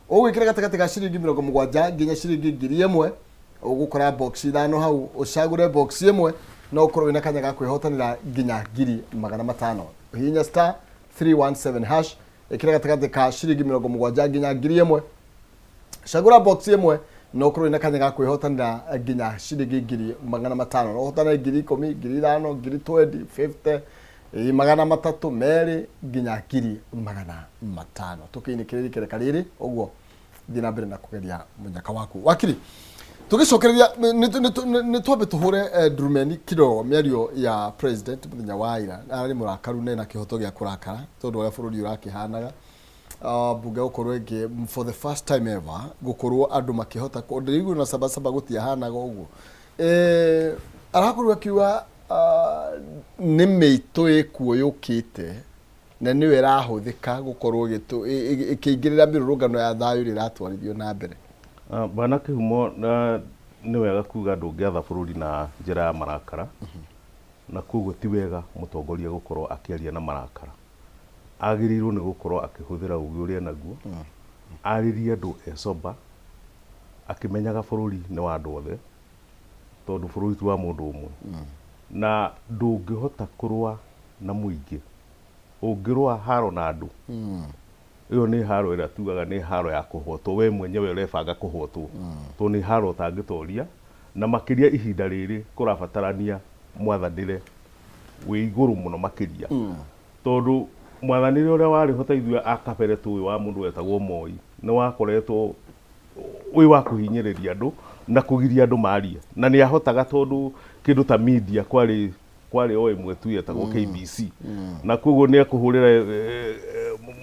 ũgwĩkĩra gatagatĩ ga ciringi 70 nginya ciringi 1000. Ũgũkora box ithano hau, ũcagũre box ĩmwe no ũkorwo wĩna kanya ga kwĩhotanĩra nginya 500,000. Hihinya star 317 hash, ĩkĩra gatagatĩ ka ciringi 70 nginya 1000, cagũra box ĩmwe na ũkorwo wĩna kanya ga kwĩhotanĩra nginya ciringi 500,000. No ũhotane 10,000, 5,000, 20,000, 50, 300, 2 nginya 500,000. Tũkĩinĩkĩrĩria ikereka rĩrĩ ũguo, thiĩ na mbere na kũgeria mũnyaka waku. Wakiri, tũgĩcokereria nĩ twambe tũhũre ndurumeni kidogo mĩario ya president mũthenya wa ira. Ararĩ mũrakaru na ena kĩhoto gĩa kũrakara tondũ ũrĩa bũrũri ũrakĩhanaga. Bunge gũkorwo ĩngĩ for the first time ever gũkorwo andũ makĩhota ndĩraigua na Sabasaba gũtiahanaga ũguo. Arakorirwo akiuga nĩ mĩitũ ĩkuo yũkĩte na nĩyo ĩrahũthĩka gũkorwo ĩkĩingĩrĩra mĩrũrũngano ya thayũ ĩrĩa ĩratwarithio na mbere. Bwana Kĩhumo, na nĩ wega kuga ndũngĩatha bũrũri na njĩra ya marakara, na koguo ti wega mũtongoria gũkorwo akĩaria na marakara. Agĩrĩirwo nĩ gũkorwo akĩhũthĩra ũgĩ ũrĩa enaguo, arĩrie andũ e sober, akĩmenyaga bũrũri nĩ wa andũ othe, tondũ bũrũri ti wa mũndũ ũmwe. Na ndũngĩhota kũrũa na mũingĩ. Ũngĩrũa haro na andũ, ĩyo nĩ haro ĩrĩa tugaga nĩ haro ya kũhotwo, we mwenyewe ũrebanga kũhotwo, tondũ nĩ haro ũtangĩtoria, na makĩria ihinda rĩrĩ kũrabatarania mwathanĩre wĩ igũrũ mũno makĩria, tondũ mwathanĩre ũrĩa warĩ ho ta ithuĩ a kabere tũĩ wa mũndũ wetagwo Moi, nĩ wakoretwo wĩ wa kũhinyĩrĩria andũ na kũgiria andũ marie, na nĩ ahotaga tondũ kĩndũ ta media kwarĩ kwarĩ o ĩmwe tu yetagwo KBC, na koguo nĩ ekũhũrĩra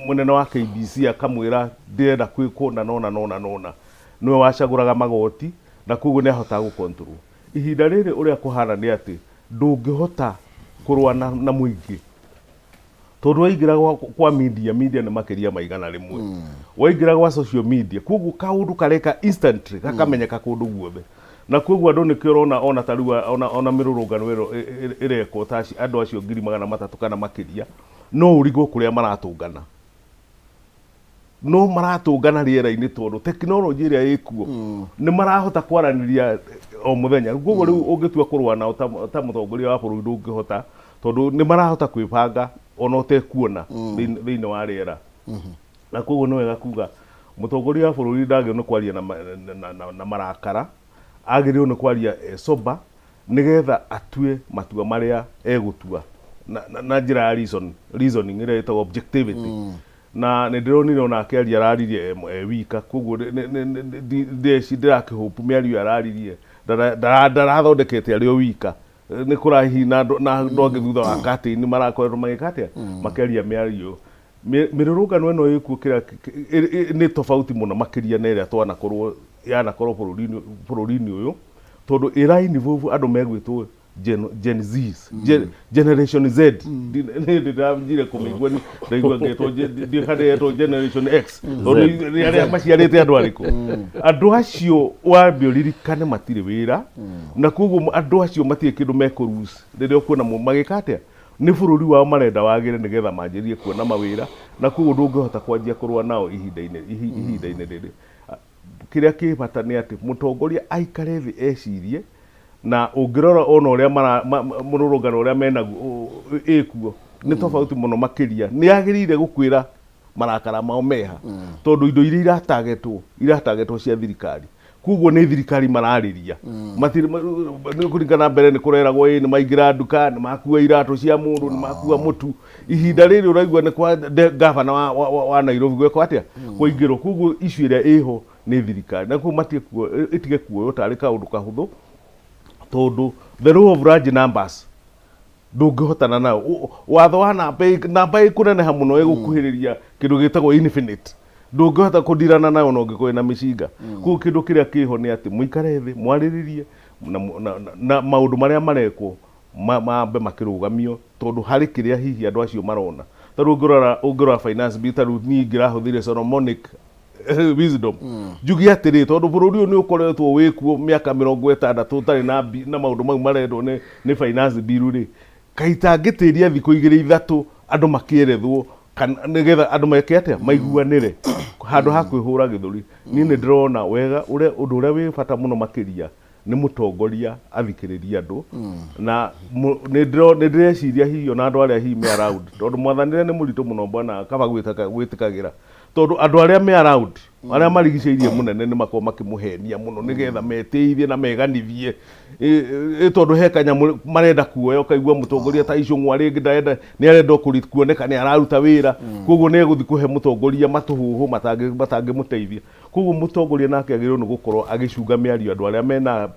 mũnene wa KBC akamwĩra ndĩrenda kwĩkwo na nona nona nona, nĩwe wacagũraga magoti, na koguo nĩ ahotaga gũ control. Ihinda rĩrĩ ũrĩa kũhana nĩ atĩ ndũngĩhota kũrũa na mũingĩ, tondũ waingĩra kwa media, media nĩ makĩria ma 100, waingĩra gwa social media, koguo kaũndũ kareka instantly gakamenyeka kũndũ guothe, na koguo andũ nĩkĩo ũrona ona ta rĩu ona mĩrũrũngano ĩro ĩrekwo ta andũ acio 300,000 kana makĩria, no ũrigwo kũrĩa maratũngana, no maratũngana rĩera-inĩ tondũ tekinoronjĩ ĩrĩa ĩkuo nĩ marahota kwaranĩria o mũthenya. Koguo rĩu ũngĩtua kũrũa nao ta mũtongoria wa bũrũri ndũngĩhota, tondũ nĩ marahota kwĩbanga ona ũtekuona thĩinĩ wa rĩera. Na koguo nĩ wega kuga mũtongoria wa bũrũri ndagĩrĩirwo nĩ kwaria na marakara, agĩrĩirwo nĩ kwaria e sober, nĩgetha atue matua marĩa egũtua na njĩra ya reasoning ĩrĩa ĩtagwo objectivity. Na nĩ ndĩronire ona akĩaria araririe e wika, koguo ndĩrakĩhope mĩario ĩyo araririe ndarathondekete arĩ o wika, nĩ kũrahihi na andũ angĩ thutha wa curtain marakoretwo magĩka atĩa, makĩaria mĩario. Mĩrũrũngano ĩno ĩkuo kĩrĩa nĩ tofauti mũno makĩria na ĩrĩa twanakorwo yanakorwo bũrũri-inĩ ũyũ, tondũ ĩra involve andũ megwĩtwo Gen Zs, Generation Z. Nĩ ndĩranjire kũmĩigua ndaigua ngĩtwo ndiũĩ kana ĩretwo Generation X, tondũ nĩ arĩa maciarĩte andũ arĩkũ. Andũ acio wambe ũririkane matirĩ wĩra, na koguo andũ acio matirĩ kĩndũ mekũ lose rĩrĩa ũkuona magĩka atĩa. Nĩ bũrũri wao marenda wagĩre nĩgetha manjĩrĩrie kuona mawĩra, na koguo ndũngĩhota kwanjia kũrũa nao ihinda-inĩ rĩrĩ. Kĩrĩa kĩ bata nĩ atĩ mũtongoria aikare thĩ ecirie, na ũngĩrora ona ũrĩa mũrũrũngano ũrĩa menaguo ĩkuo nĩ tofauti mũno makĩria. Nĩ agĩrĩire gũkwĩra marakara mao meha, tondũ indo iria iratagetwo cia thirikari. Koguo nĩ thirikari mararĩria. Matirĩ nĩ kũringana mbere nĩ kũreragwo ĩ nĩ maingĩra nduka, nĩ makua iratũ cia mũndũ, nĩ makua mũtu. Ihinda rĩrĩ ũraigua nĩ kwa ngavana wa Nairobi gwekwo atĩa? Kwaingĩrwo. Koguo issue ĩrĩa ĩho nĩ thirikari. Na koguo matige ĩtige kuoywo tarĩ kaũndũ kahũthũ tondũ the law of large numbers ndũngĩhotana nayo. Watho wa namba namba ĩkũneneha mũno ĩgũkuhĩrĩria kĩndũ gĩtagwo infinite. Ndũngĩhota kũndirana nayo ona ũngĩkorwo wĩna mĩcinga. Koguo kĩndũ kĩrĩa kĩho nĩ atĩ mũikare thĩ mwarĩrĩrie na, na, na, na maũndũ marĩa marekwo mambe makĩrũgamio tondũ harĩ kĩrĩa hihi andũ acio marona. Ta rĩu ũngĩrora ũngĩrora finance bill ta rĩu niĩ ingĩrahũthĩrire Solomonic wisdom njuge atĩrĩ tondũ bũrũri ũyũ nĩ ũkoretwo wĩkuo mĩaka 60 ũtarĩ na, na maũndũ mau marendwo nĩ, nĩ finance bill rĩ, kaĩ itangĩtĩria thikũ igĩrĩ ithatũ andũ makĩerethwo kana nĩgetha andũ meke atĩa maiguanĩre handũ ha kwĩhũra gĩthũri. Niĩ nĩ ndĩrona wega ũrĩa ũndũ ũrĩa wĩ bata mũno makĩria nĩ mũtongoria athikĩrĩrie andũ na nĩ ndĩreciria hihi ona andũ arĩa hihi me around tondũ mwathanĩre nĩ mũritũ mũno bwana kaba gwĩtĩkagĩra tondũ andũ arĩa me around arĩa marigicĩirie mũnene nĩ makoragwo makĩmũhenia mũno nĩgetha metĩithie na meganithie ĩ tondũ he kanyamũ marenda kuoya ũkaigua mũtongoria ta Icũng'wa rĩngĩ ndarenda nĩ arenda kuoneka nĩ araruta wĩra koguo nĩ egũthiĩ kũhe mũtongoria matũhũhũ matangĩmũteithia. Koguo mũtongoria nake agĩrĩirwo nĩ gũkorwo agĩcunga mĩario andũ arĩa mena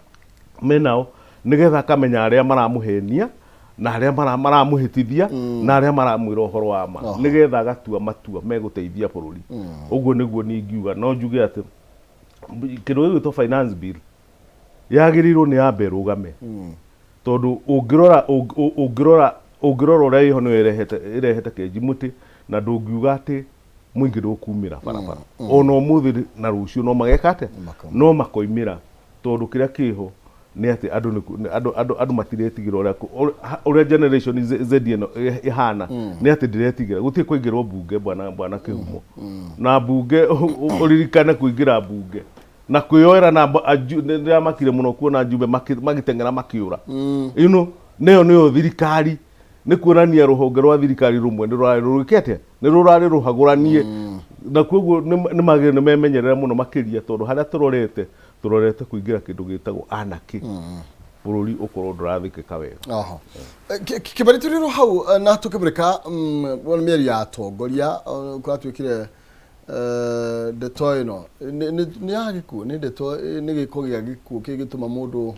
menao nĩgetha akamenya arĩa maramũhenia na arĩa maramũhĩtithia na arĩa maramwĩra ũhoro wa ma nĩgetha agatua matua megũteithia bũrũri. Ũguo nĩguo niĩ ingiuga. No njuge atĩ kĩndũ gĩgwĩtwo finance bill yagĩrĩirwo nĩ yambe ĩrũgame tondũ ũngĩrora ũngĩrora ũngĩrora ũrĩa ĩho nĩyo ĩrehete ĩrehete kĩnji mũtĩ na ndũngiuga atĩ mũingĩ ndũkumĩra barabara ona ũmũthĩ na rũciũ no mageka atĩa no makoimĩra tondũ kĩrĩa kĩho nĩ atĩ andũ nĩ ku- nĩ- andũ andũ andũ matiretigĩra ũrĩa kũ- ũrĩa- ha- ũrĩa generation Z Z ĩno ĩhana nĩ atĩ ndĩretigĩra gũtirĩ kũingĩrwo mbunge bwana bwana kĩhumo na mbunge ũririkane kũingĩra mbunge na kwĩyoera na nĩ ndĩramakire mũno kuona njumbe magĩteng'era makĩũra you know nĩyo nĩyo thirikari nĩ kuonania rũhonge rwa thirikari rũmwe nĩ rũrarĩ rũgĩke atĩa nĩ rũrarĩ rũhagũranie na koguo nĩ magĩrĩire nĩ memenyerere mũno makĩria tondũ harĩa tũrorete tũrorete kũingĩra kĩndũ gĩtagwo anarchy bũrũri ũkorwo ndũrathĩkĩka wega. Oho. Kĩmani tũrĩ hau na tũkĩmũrĩka mĩario ya atongoria kũratuĩkire ndeto ĩno nĩ ya gĩkuũ nĩ ndeto nĩ gĩko gĩa gĩkuũ kĩngĩtũma mũndũ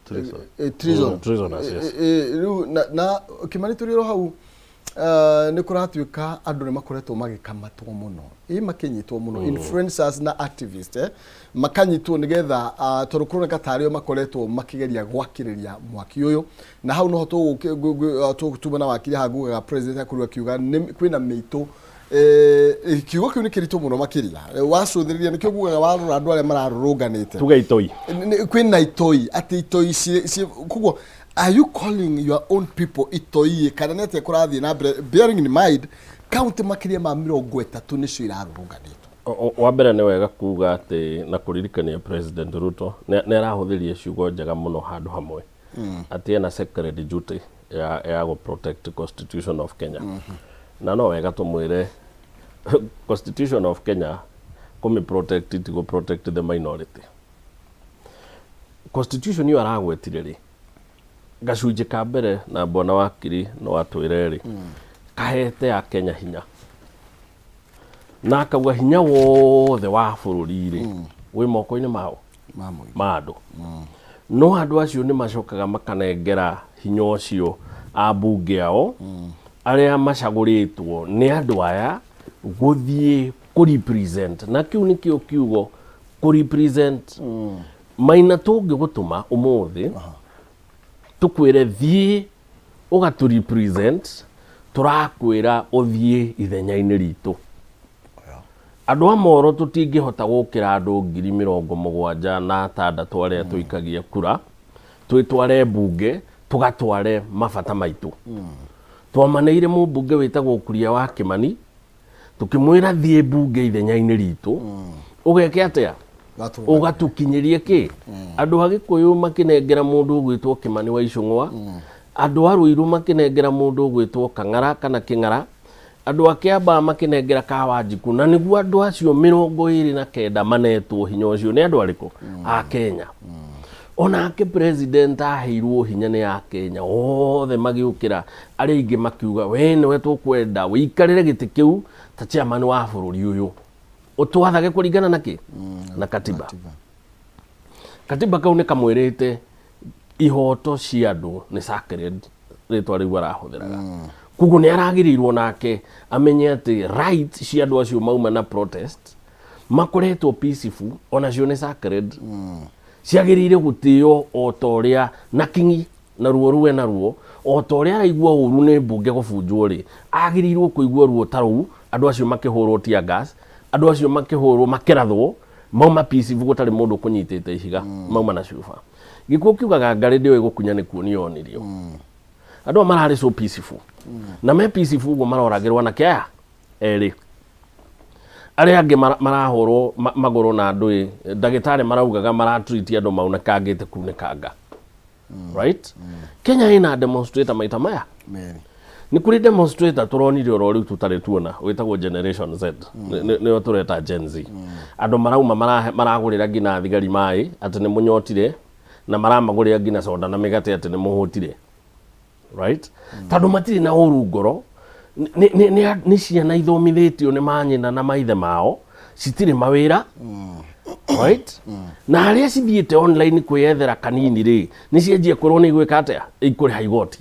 Treason. Treason. Treasonous, yes. Rĩu na Kĩmani tũrĩ oro hau nĩ kũratuĩka andũ nĩ makoretwo magĩkamatwo mũno ĩ makĩnyitwo mũno influencers na activists makanyitwo nĩgetha tondũ kũroneka tarĩ o makoretwo makĩgeria gwakĩrĩria mwaki ũyũ na hau noho tuma na wakiri haha ngugaga president akorirwo akiuga kwĩna mĩitũ kiugo kĩu nĩ kĩritũ mũno makĩria wacũthĩrĩria nĩkĩo ngugaga warora andũ arĩa mararũrũnganĩte tuge itoi kwĩna itoi atĩ itoi koguo are you calling your own people itoi kana nĩ atĩa kũrathiĩ na mbere bearing in mind kaunti makĩria ma 30 nĩcio irarũrũnganĩtwo? Wa mbere nĩ wega kuga atĩ na kũririkania President Ruto nĩ arahũthĩrire ciugo njega mũno handũ hamwe atĩ ena sacred duty ya gũ protect constitution of Kenya na no wega tũmwĩre constitution of Kenya kũmĩ protect ti gũ protect the minority. Constitution ĩyo aragwetire rĩ gacunjĩ ka mbere na bwana wakiri no atwĩre rĩ kahete a Kenya hinya na akauga hinya wothe wa bũrũri rĩ wĩ moko-inĩ mao Ma mũingĩ. Ma andũ no andũ acio nĩ macokaga makanengera hinya ũcio ambunge ao arĩa macagũrĩtwo nĩ andũ aya gũthiĩ kũ represent na kĩu nĩkĩo kiugo kũ represent maina tũngĩgũtũma ũmũthĩ tũkwĩre thiĩ ũgatũ represent tũrakwĩra ũthiĩ ithenya-inĩ ritũ. Andũ a Moro tũtingĩhota gũkĩra andũ 76,000 arĩa tũikagia kura twĩtware mbunge tũgatware mabata maitũ. Twamaneire mũmbunge wĩtagwo Kuria wa Kĩmani tũkĩmwĩra thiĩ mbunge ithenya-inĩ ritũ ũgeke atĩa ũgatũkinyĩrie kĩ andũ a Gĩkũyũ makĩnengera mũndũ ũgwĩtwo Kĩmani wa Icũng'wa, andũ a Rũirũ makĩnengera mũndũ ũgwĩtwo Kang'ara kana Kĩng'ara. Andũ a Kĩambaa makĩnengera ka Wanjikũ na nĩguo andũ acio 29 manetwo hinya ũcio nĩ andũ arĩkũ? A Kenya. Onake president aheirwo hinya nĩ a Kenya othe magĩũkĩra arĩa aingĩ makiuga we nĩwe tũkwenda ũikarĩre gĩtĩ kĩu ta chairman wa bũrũri ũyũ ũtwathage kũringana na kĩ? Na katiba. Katiba kau nĩ kamwĩrĩte ihoto cia andũ nĩ sacred rĩtwa rĩu arahũthĩraga koguo nĩ aragĩrĩirwo nake amenye atĩ right cia andũ acio mauma na protest makoretwo peaceful onacio nĩ sacred ciagĩrĩire gũtĩo o ta ũrĩa na kingi na ruo ruwe na ruo o ta ũrĩa araigua ũru nĩ mbunge gũbunjwo rĩ agĩrĩirwo kũigua ruo ta rũu andũ acio makĩhũrwo tear gas andũ acio makĩhũrwo makĩrathwo mauma peaceful gũtarĩ mũndũ ũkũnyitĩte ihiga mauma na cuba gĩkuũ kiugaga ngarĩ ndĩoĩ gũkunya nĩ kuonio yonirio andũ aya mararĩ so peaceful na me peaceful ũguo maroragĩrwo anake aya erĩ arĩa angĩ marahũrwo magũrũ na andũ ndagĩtarĩ maraugaga maratreat andũ maunĩkangĩte kunĩkanga right Kenya ĩna demonstrator maita maya Merĩ. Nĩ kũrĩ demonstrator tũronire oro rĩu tũtarĩ tuona wĩtagwo Generation Z. Nĩo tũreta Gen Z. Andũ marauma maragũrĩra nginya thigari maĩ atĩ nĩ mũnyotire na maramagũrĩra nginya soda na mĩgate atĩ nĩ mũhũtire right tondũ matirĩ na ũru ngoro nĩ ciana ithomithĩtio nĩ manyina na maithe mao citirĩ mawĩra right na harĩa cithiĩte online kwĩyethera kanini rĩ nĩ cianjia kwĩrwo nĩ igwĩka atĩa ikũrĩha igoti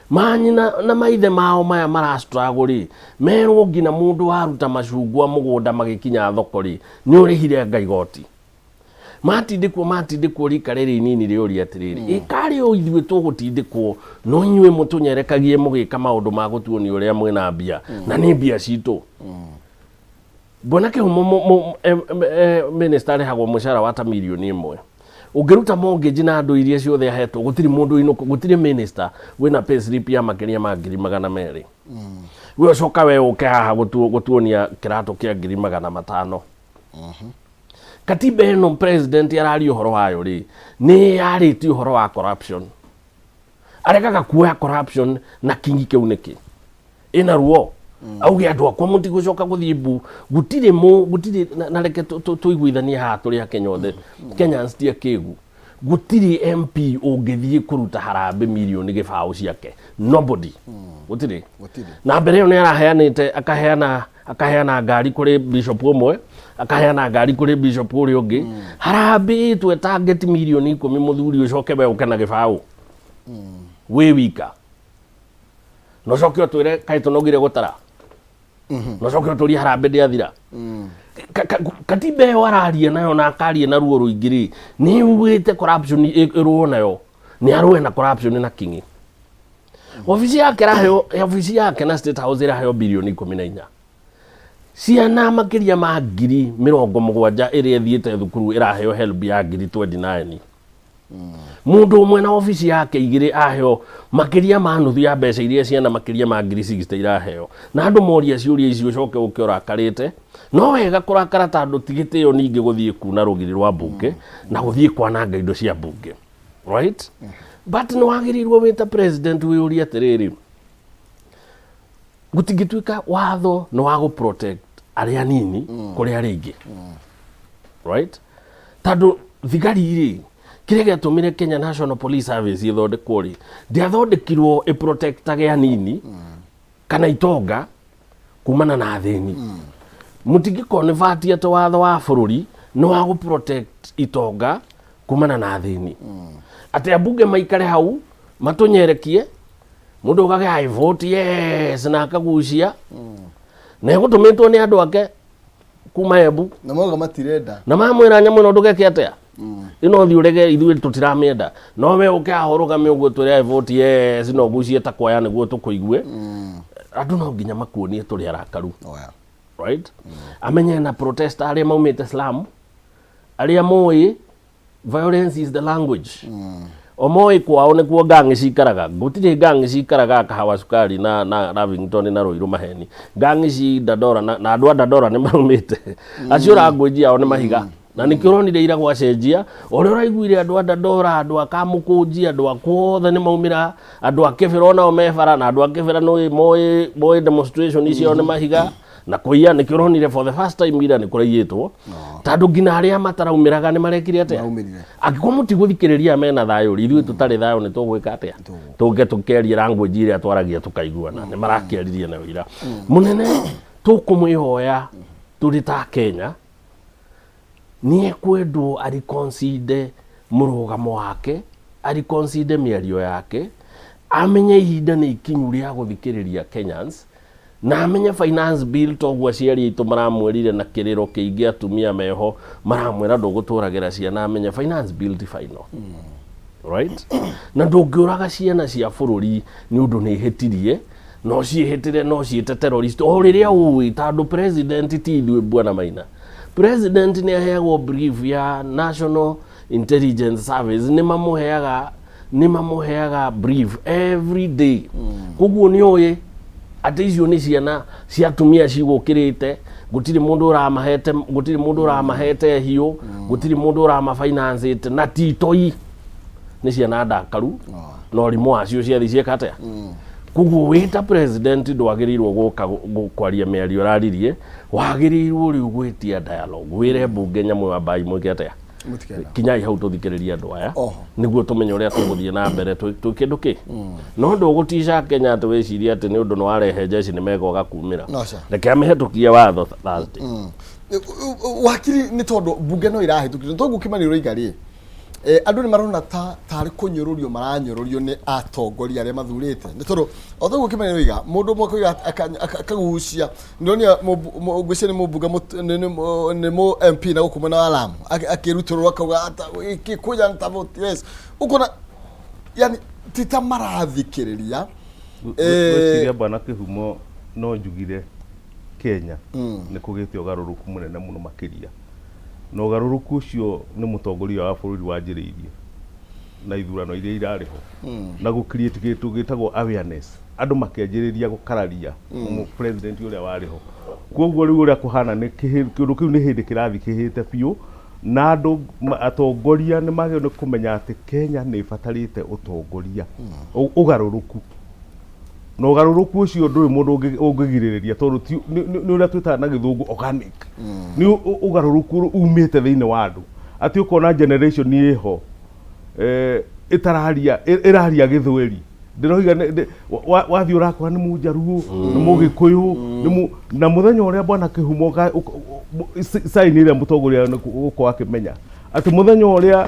manyina na maithe mao maya mara struggle rĩ merwo nginya mũndũ waruta macungwa mũgũnda magĩkinya thoko rĩ nĩ ũrĩhire anga igoti matindĩkwo matindĩkwo rika rĩrĩ inini rĩũria atĩrĩrĩ ĩ karĩ o ithuĩ tũgũtindĩkwo no inyuĩ mũtũnyerekagie mũgĩka maũndũ ma gũtuonia ũrĩa mwĩna mbia na nĩ mbia citũ Bwana Kĩhumo minister arĩhagwo mũcara wa ta mirioni 1 ũngĩruta mortgage na andũ iria ciothe ahetwo gũtirĩ mũndũ inũka gũtirĩ minister wĩna pay slip ya makĩria ma 200,000 we ũcoka we ũke haha gũtuonia kĩratũ kĩa 500,000 katiba ĩno president araria ũhoro wayo rĩ nĩ yarĩtie ũhoro wa corruption aregaga kuoya corruption na kingi kĩu nĩkĩ ĩna ruo auge andũ akwa mũtigũcoka gũthiĩ mbu gũtirĩ mũ gũtirĩ na reke tũiguithanie haha tũrĩ akenya othe Kenyans ti akĩgu gũtirĩ MP ũngĩthiĩ kũruta harambĩ mirioni 0 ciake nobody gũtirĩ Gũtirĩ. Na mbere ĩyo nĩ araheanĩte akaheana akaheana ngari kũrĩ bishop ũmwe akaheana ngari kũrĩ bishop ũrĩa ũngĩ harambĩ ĩtwe target mirioni 10 mũthuri ũcoke we ũke na 0 wĩ wika na ũcoke ũtwĩre kaĩ tũnogire gũtara na ũcoke ũtũrie harambĩ ndĩathira katiba ĩyo araria nayo na akaria na ruo rũingĩ rĩ nĩ yugĩte corruption ĩrũo nayo nĩ arũe na corruption na kingi obici yake ĩraheo obici yake na State House ĩraheo birioni 14 ciana makĩria ma 70,000 ĩrĩa ĩthiĩte thukuru ĩraheo HELB ya 29,000 mũndũ ũmwe na obici yake igĩrĩ aheo makĩria ma nuthu ya mbeca iria ciana makĩria ma 60,000 iraheo na andũ moria ciũria icio ũcoke ũke ũrakarĩte no wega kũrakara tondũ ti gĩtĩo ningĩ gũthiĩ kuna rũgiri rwa mbunge na gũthiĩ kwananga indo cia mbunge right but nĩ wagĩrĩirwo wĩ ta president wĩyũrie atĩrĩrĩ gũtingĩtuĩka watho nĩ wa gũ protect arĩa anini kũrĩ arĩa aingĩ right tondũ thigari rĩ kĩrĩa gĩatũmire Kenya National Police Service ĩthondekwo rĩ ndĩathondekirwo ĩ protectage anini kana itonga kumana na athĩni mũtingĩkorwo nĩ bati atĩ watho wa bũrũri nĩ wa gũ protect itonga kumana na athĩni atĩ ambunge maikare hau matũnyerekie mũndũ ũkage I vote yes na akagucia na egũtũmĩtwo nĩ andũ ake kuma Embu Na mauga matirenda. Na mamwĩra nyamũ ĩno ndũgeke atĩa ĩno thiĩ ũrege ithuĩ tũtiramĩenda no we ũke haha ũrũgame ũguo twĩre I vote yes no ũgucie ta kwaya nĩguo tũkũigue andũ no nginya makuonie tũrĩ arakaru Oya. Right amenye na protester arĩa maumĩte slum arĩa moĩ violence is the language o moĩ kwao nĩkuo gang cikaraga gũtirĩ gang cikaraga Kahawa Sukari na Lavington na Ruiru maheni gang ci Dandora na andũ a Dandora nĩ maumĩte acio language yao nĩ mahiga. Na nĩkĩo ũronire ira gwacenjia, ũrĩa ũraiguire andũ a Dandora, andũ a Kamũkũnji, andũ a kuothe nĩ maumĩra, andũ a Kĩbĩra onao me bara, na andũ a Kĩbĩra nĩ moĩ moĩ demonstration icio nĩ mahiga na kũiya. Nĩkĩo ũronire for the first time ira nĩ kũraiyĩtwo, tondũ nginya arĩa mataraumĩraga nĩ marekire atĩa? Maraumĩrire. Angĩkorwo mũtigũthikĩrĩria mena thayũ rĩ, ithuĩ tũtarĩ thayũ nĩ tũgwĩka atĩa? Tũke tũkerie language ĩrĩa twaragia tũkaiguana. Nĩ marakĩaririe nayo ira. Mũnene, tũkũmwĩhoya tũrĩ ta Kenya, nĩ ekwendwo areconsider mũrũgamo wake, areconsider mĩario yake, amenye ihinda nĩ ikinyu rĩa gũthikĩrĩria Kenyans, na amenye finance bill toguo aciari aitũ maramwĩrire na kĩrĩro kĩingĩ, atumia meho maramwĩra ndũgũtũragĩra ciana. Amenye finance bill ti final, right? Na ndũngĩũraga ciana cia bũrũri nĩ ũndũ nĩ ihĩtirie, no ciĩhĩtĩre, no ciĩte terrorist o rĩrĩa ũĩ, tondũ president ti ithuĩ. Bwana Maina, president nĩ aheagwo brief ya National Intelligence Service, nĩ mamũheaga brief every day. Koguo nĩ ũĩ atĩ icio nĩ ciana cia atumia cigũkĩrĩte, gũtirĩ mũndũ ũramahete, gũtirĩ mũndũ ũramahete hiũ, gũtirĩ mũndũ ũramafinancĩte, na ti toi, nĩ ciana ndakaru na ũrimũ wacio ciathi cieka atĩa. Koguo wĩ ta president ndwagĩrĩirwo gũka kwaria mĩario ũraririe, wagĩrĩirwo rĩu gwĩtia dialogue, wĩre mbunge nyamũ ya mbai mwĩke atĩa? Mũtikenda. Kinyai hau tũthikĩrĩrie andũ aya nĩguo tũmenye ũrĩa tũgũthiĩ na mbere twĩ kĩndũ kĩ. No ndũgũtica Kenya atĩ wĩcirie atĩ nĩ ũndũ nĩ warehe njeci nĩ megwaga kumĩra. No, sir. Reke amĩhetũkie watho Thursday. Wakiri, nĩ tondũ mbunge no irahĩtũkire toguo Kĩmani ũroiga rĩ, andũ nĩ marona ta tarĩ kũnyũrũrio maranyũrũrio nĩ atongoria arĩa mathurĩte, nĩ tondũ o toguo Kĩmani ũroiga, mũndũ ũmwe akoiga akagucia. Ndĩronire ngwĩciria nĩ mũmbunge nĩ mũ MP na gũkũ mwena wa Lamu akĩrutũrũrwo akauga ata kuja nitavote yes. Ũkona yani ti ta marathikĩrĩria. Ngwĩciria bwana Kĩhumo, no njugire Kenya nĩ kũgĩte ũgarũrũku mũnene mũno makĩria, na ũgarũrũku ũcio nĩ mũtongoria wa bũrũri wanjĩrĩirie na ithurano iria irarĩ ho na gũ create kĩndũ gĩtagwo awareness, andũ makĩanjĩrĩria gũkararia president ũrĩa warĩ ho. Koguo rĩu ũrĩa kũhana nĩ kĩndũ kĩu nĩ hĩndĩ kĩrathiĩ kĩhĩte biũ, na andũ atongoria nĩ magĩrĩirwo nĩ kũmenya atĩ Kenya nĩ ĩbatarĩte ũtongoria ũgarũrũku, na ũgarũrũku ũcio ndũrĩ mũndũ ũngĩgirĩrĩria, tondũ nĩ ũrĩa twĩtaga na gĩthũngũ organic, nĩ ũgarũrũku umĩte thĩinĩ wa andũ, atĩ ũkona generation ĩho ĩtararia ĩraria gĩthweri, ndĩroiga wathiĩ ũrakora nĩ mũnjaruo, nĩ mũgĩkũyũ, nĩ na mũthenya ũrĩa bwana Kĩhumo sign ĩrĩa mũtongoria nĩ gũkorwo akĩmenya atĩ mũthenya ũrĩa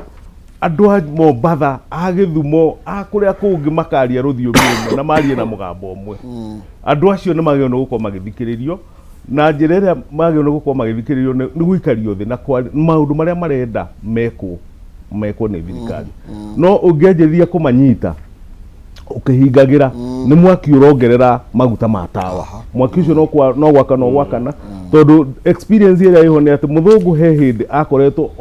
andũ a Mombatha, a Gĩthumo, a kũrĩa kũngĩ makaria rũthiomi rũmwe na marie na mũgambo ũmwe, andũ acio nĩ magĩrĩirwo nĩ gũkorwo magĩthikĩrĩrio, na njĩra ĩrĩa magĩrĩirwo nĩ gũkorwo magĩthikĩrĩrio nĩ gũikario thĩ na maũndũ marĩa marenda mekwo mekwo nĩ thirikari. No ũngĩanjĩrĩria kũmanyita ũkĩhingagĩra, nĩ mwaki ũrongerera maguta ma tawa, mwaki ũcio no gwakana ũgwakana, tondũ experience ĩrĩa ĩho nĩ atĩ mũthũngũ he hĩndĩ akoretwo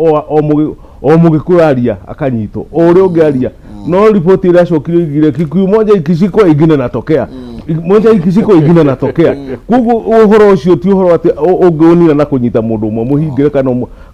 o mũgĩkũyũ aria akanyitwo, o ũrĩa ũngĩ aria, no riboti ĩrĩa acokire oigire, "Kikuyu moja ikishikwa, ingine natokea, moja ikishikwa, ingine natokea." Koguo ũhoro ũcio ti ũhoro atĩ ũngĩũnina na kũnyita mũndũ ũmwe mũhingĩre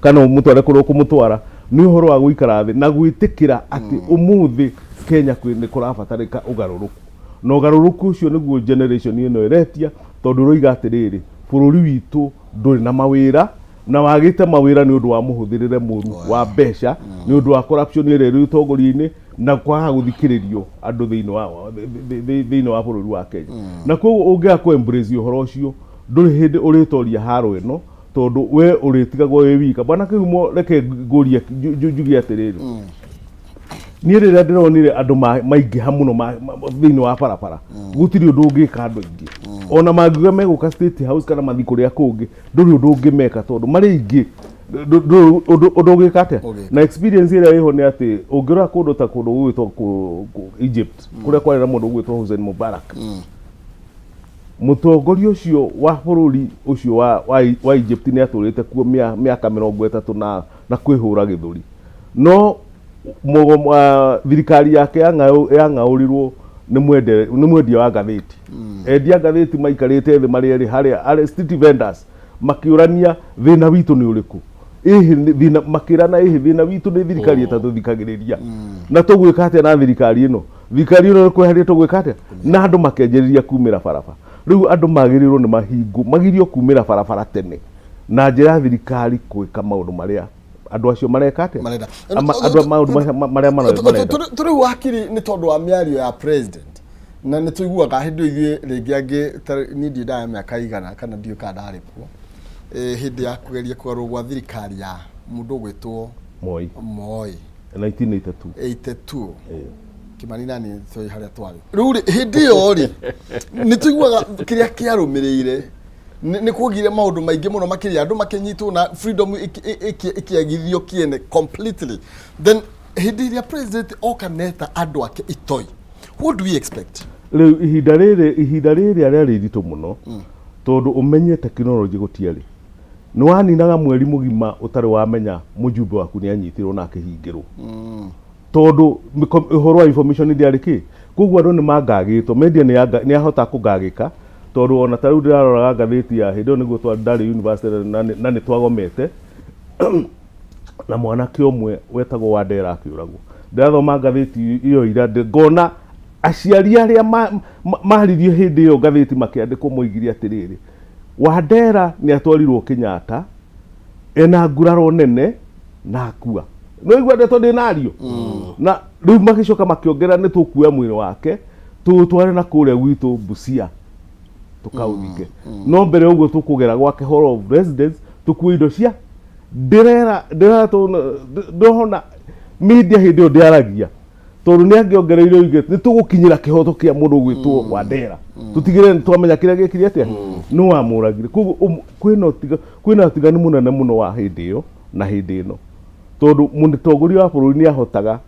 kana ũmũtware kũrĩa ũkũmũtwara. Nĩ ũhoro wa gũikara thĩ na gwĩtĩkĩra atĩ ũmũthĩ Kenya nĩ kũrabatarĩka ũgarũrũku, na ũgarũrũku ũcio nĩguo generation ĩno ĩretia, tondũ ũroiga atĩrĩrĩ, bũrũri witũ ndũrĩ na mawĩra, na wagĩte mawĩra nĩ ũndũ wa mũhũthĩrĩre mũru wa mbeca, nĩ ũndũ wa corruption ĩrĩa ĩrĩ ũtongoria-inĩ na kwaga gũthikĩrĩrio andũ thĩinĩ wa bũrũri wa Kenya. Na koguo ũngĩaga kũ embrace ũhoro ũcio, ndũrĩ hĩndĩ ũrĩtoria haro ĩno, tondũ we ũrĩtigagwo wĩ wika. Bwana Kĩhumo, reke ngũrie, njuge atĩrĩrĩ, niĩ rĩrĩa ndĩronire andũ maingĩha mũno thĩinĩ wa barabara, gũtirĩ ũndũ ũngĩka andũ aingĩ. Ona mangiuga megũka State House kana mathiĩ kũrĩa kũngĩ, ndũrĩ ũndũ ũngĩmeka, tondũ marĩ aingĩ, ndũrĩ ũndũ ũngĩka atĩa. Ũngĩka. Na experience ĩrĩa ĩho nĩ atĩ ũngĩrora kũndũ ta kũndũ gũgwĩtwo Egypt, kũrĩa kwarĩ na mũndũ ũgwĩtwo Hussein Mubarak, mũtongoria ũcio wa bũrũri ũcio wa Egypt nĩ atũrĩte kuo mĩaka 30 na kwĩhũra gĩthũri, no thirikari yake yang'aũrirwo nĩ mwendia wa ngathĩti. Endia ngathĩti maikarĩte thĩ marĩ erĩ harĩa arĩ street vendors, makĩũrania thĩna witũ nĩ ũrĩkũ. Ĩhĩ thĩna makĩrana ĩhĩ thĩna witũ nĩ thirikari ĩtatũthikagĩrĩria na tũgwĩka atĩa na thirikari ĩno, thirikari ĩno nĩ kweheria tũgwĩka atĩa? Na andũ makĩanjĩrĩria kumĩra barabara. Rĩu andũ magĩrĩirwo nĩ mahingwo, magirio kumĩra barabara tene na njĩra ya thirikari gwĩka maũndũ marĩa andũ acio mareka atĩa? Marenda. Andũ maũndũ marĩa marenda. Tũrĩu wakiri nĩ tondũ wa mĩario ya president na nĩ tũiguaga hĩndĩ ĩyo ithuĩ rĩngĩ angĩ niĩ ndiĩ ndaya mĩaka igana kana ndiũĩ kana ndarĩ kuo. Hĩndĩ ya kũgeria kũgarũrwo gwa thirikari ya mũndũ ũgwĩtwo Moi. Moi. 1982. 82. Kimani nani twĩ harĩa twarĩ. Rĩu rĩ, hĩndĩ ĩyo rĩ, nĩ tũiguaga kĩrĩa kĩarũmĩrĩire nĩ kuogire maũndũ maingĩ mũno makĩria, andũ makĩnyitwo na freedom ĩkĩagithio kĩene completely. Then hĩndĩ ĩrĩa president oka neta andũ ake itoi, what do we expect? Rĩu ihinda rĩrĩ, ihinda rĩrĩa rĩarĩ iritũ mũno tondũ ũmenye tekinoronjĩ gũtiarĩ. Nĩ waninaga mweri mũgima ũtarĩ wamenya mũjumbe waku nĩ anyitirwo na akĩhingĩrwo. Tondũ ũhoro wa information ndĩarĩ kĩ. Koguo andũ nĩ mangagĩtwo, media nĩ yahota kũngagĩka tondũ ona ta rĩu ndĩraroraga ngathĩti ya hĩndĩ ĩyo nĩguo ndarĩ university na nĩ twagomete na mwanake ũmwe wetagwo Wandera akĩũragwo. Ndĩrathoma ngathĩti ĩyo ira ngona aciari arĩa maririe hĩndĩ ĩyo ngathĩti makĩandĩkwo moigire atĩrĩrĩ, Wandera nĩ atwarirwo Kenyatta ena nguraro nene na akua. Nĩ waigua ndeto ndĩnario? Na rĩu magĩcoka makĩongerera nĩ tũkuoya mwĩrĩ wake tũũtware na kũrĩa gwitũ Busia tũkaũthike. No mbere ũguo tũkũgera gwake Hall of Residence tũkue indo cia ndĩrera ndĩrera ndĩrona media hĩndĩ ĩyo ndĩaragia tondũ nĩ angĩongereire oige nĩ tũgũkinyĩra kĩhoto kĩa mũndũ ũgwĩtwo Wandera, tũtigĩrĩre nĩ twamenya kĩrĩa gĩkire atĩa, nĩ wamũragire. Koguo kwĩna ũtiganu mũnene mũno wa hĩndĩ ĩyo na hĩndĩ ĩno, tondũ mũtongoria wa bũrũri nĩ ahotaga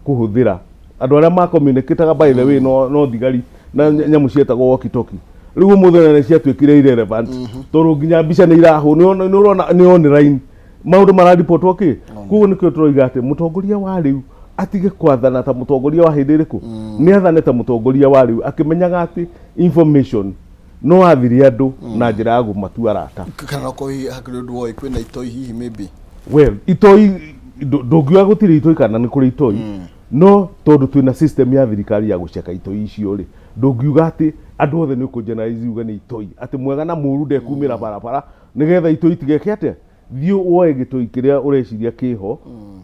kũhũthĩra andũ arĩa ma communicataga, by the way, no thigari na nyamũ cietagwo walkie talkie. Rĩu ũmũthĩ ona nĩ ciatuĩkire irrelevant tondũ nginya mbica nĩ irahũ, nĩ ũrona nĩ online maũndũ mararibotwo kĩ. Koguo nĩkĩo tũroiga atĩ mũtongoria wa rĩu atige kwathana ta mũtongoria wa hĩndĩ ĩrĩkũ, nĩ athane ta mũtongoria wa rĩu akĩmenyaga atĩ information no athire andũ na njĩra ya kũmatua arata. Kana okorwo hihi hakĩrĩ ũndũ woĩ kwĩna itoi hihi maybe. Well, itoi ndũngiuga gũtirĩ itoi kana nĩ kũrĩ itoi, no tondũ twĩna system ya thirikari ya gũceka itoi icio rĩ, ndũngiuga atĩ andũ othe nĩ ũkũ-generalize uge nĩ itoi, atĩ mwega na mũru ndekumĩra barabara nĩgetha itoi itigeke atĩa. Thiĩ woe gĩtoi kĩrĩa ũreciria kĩho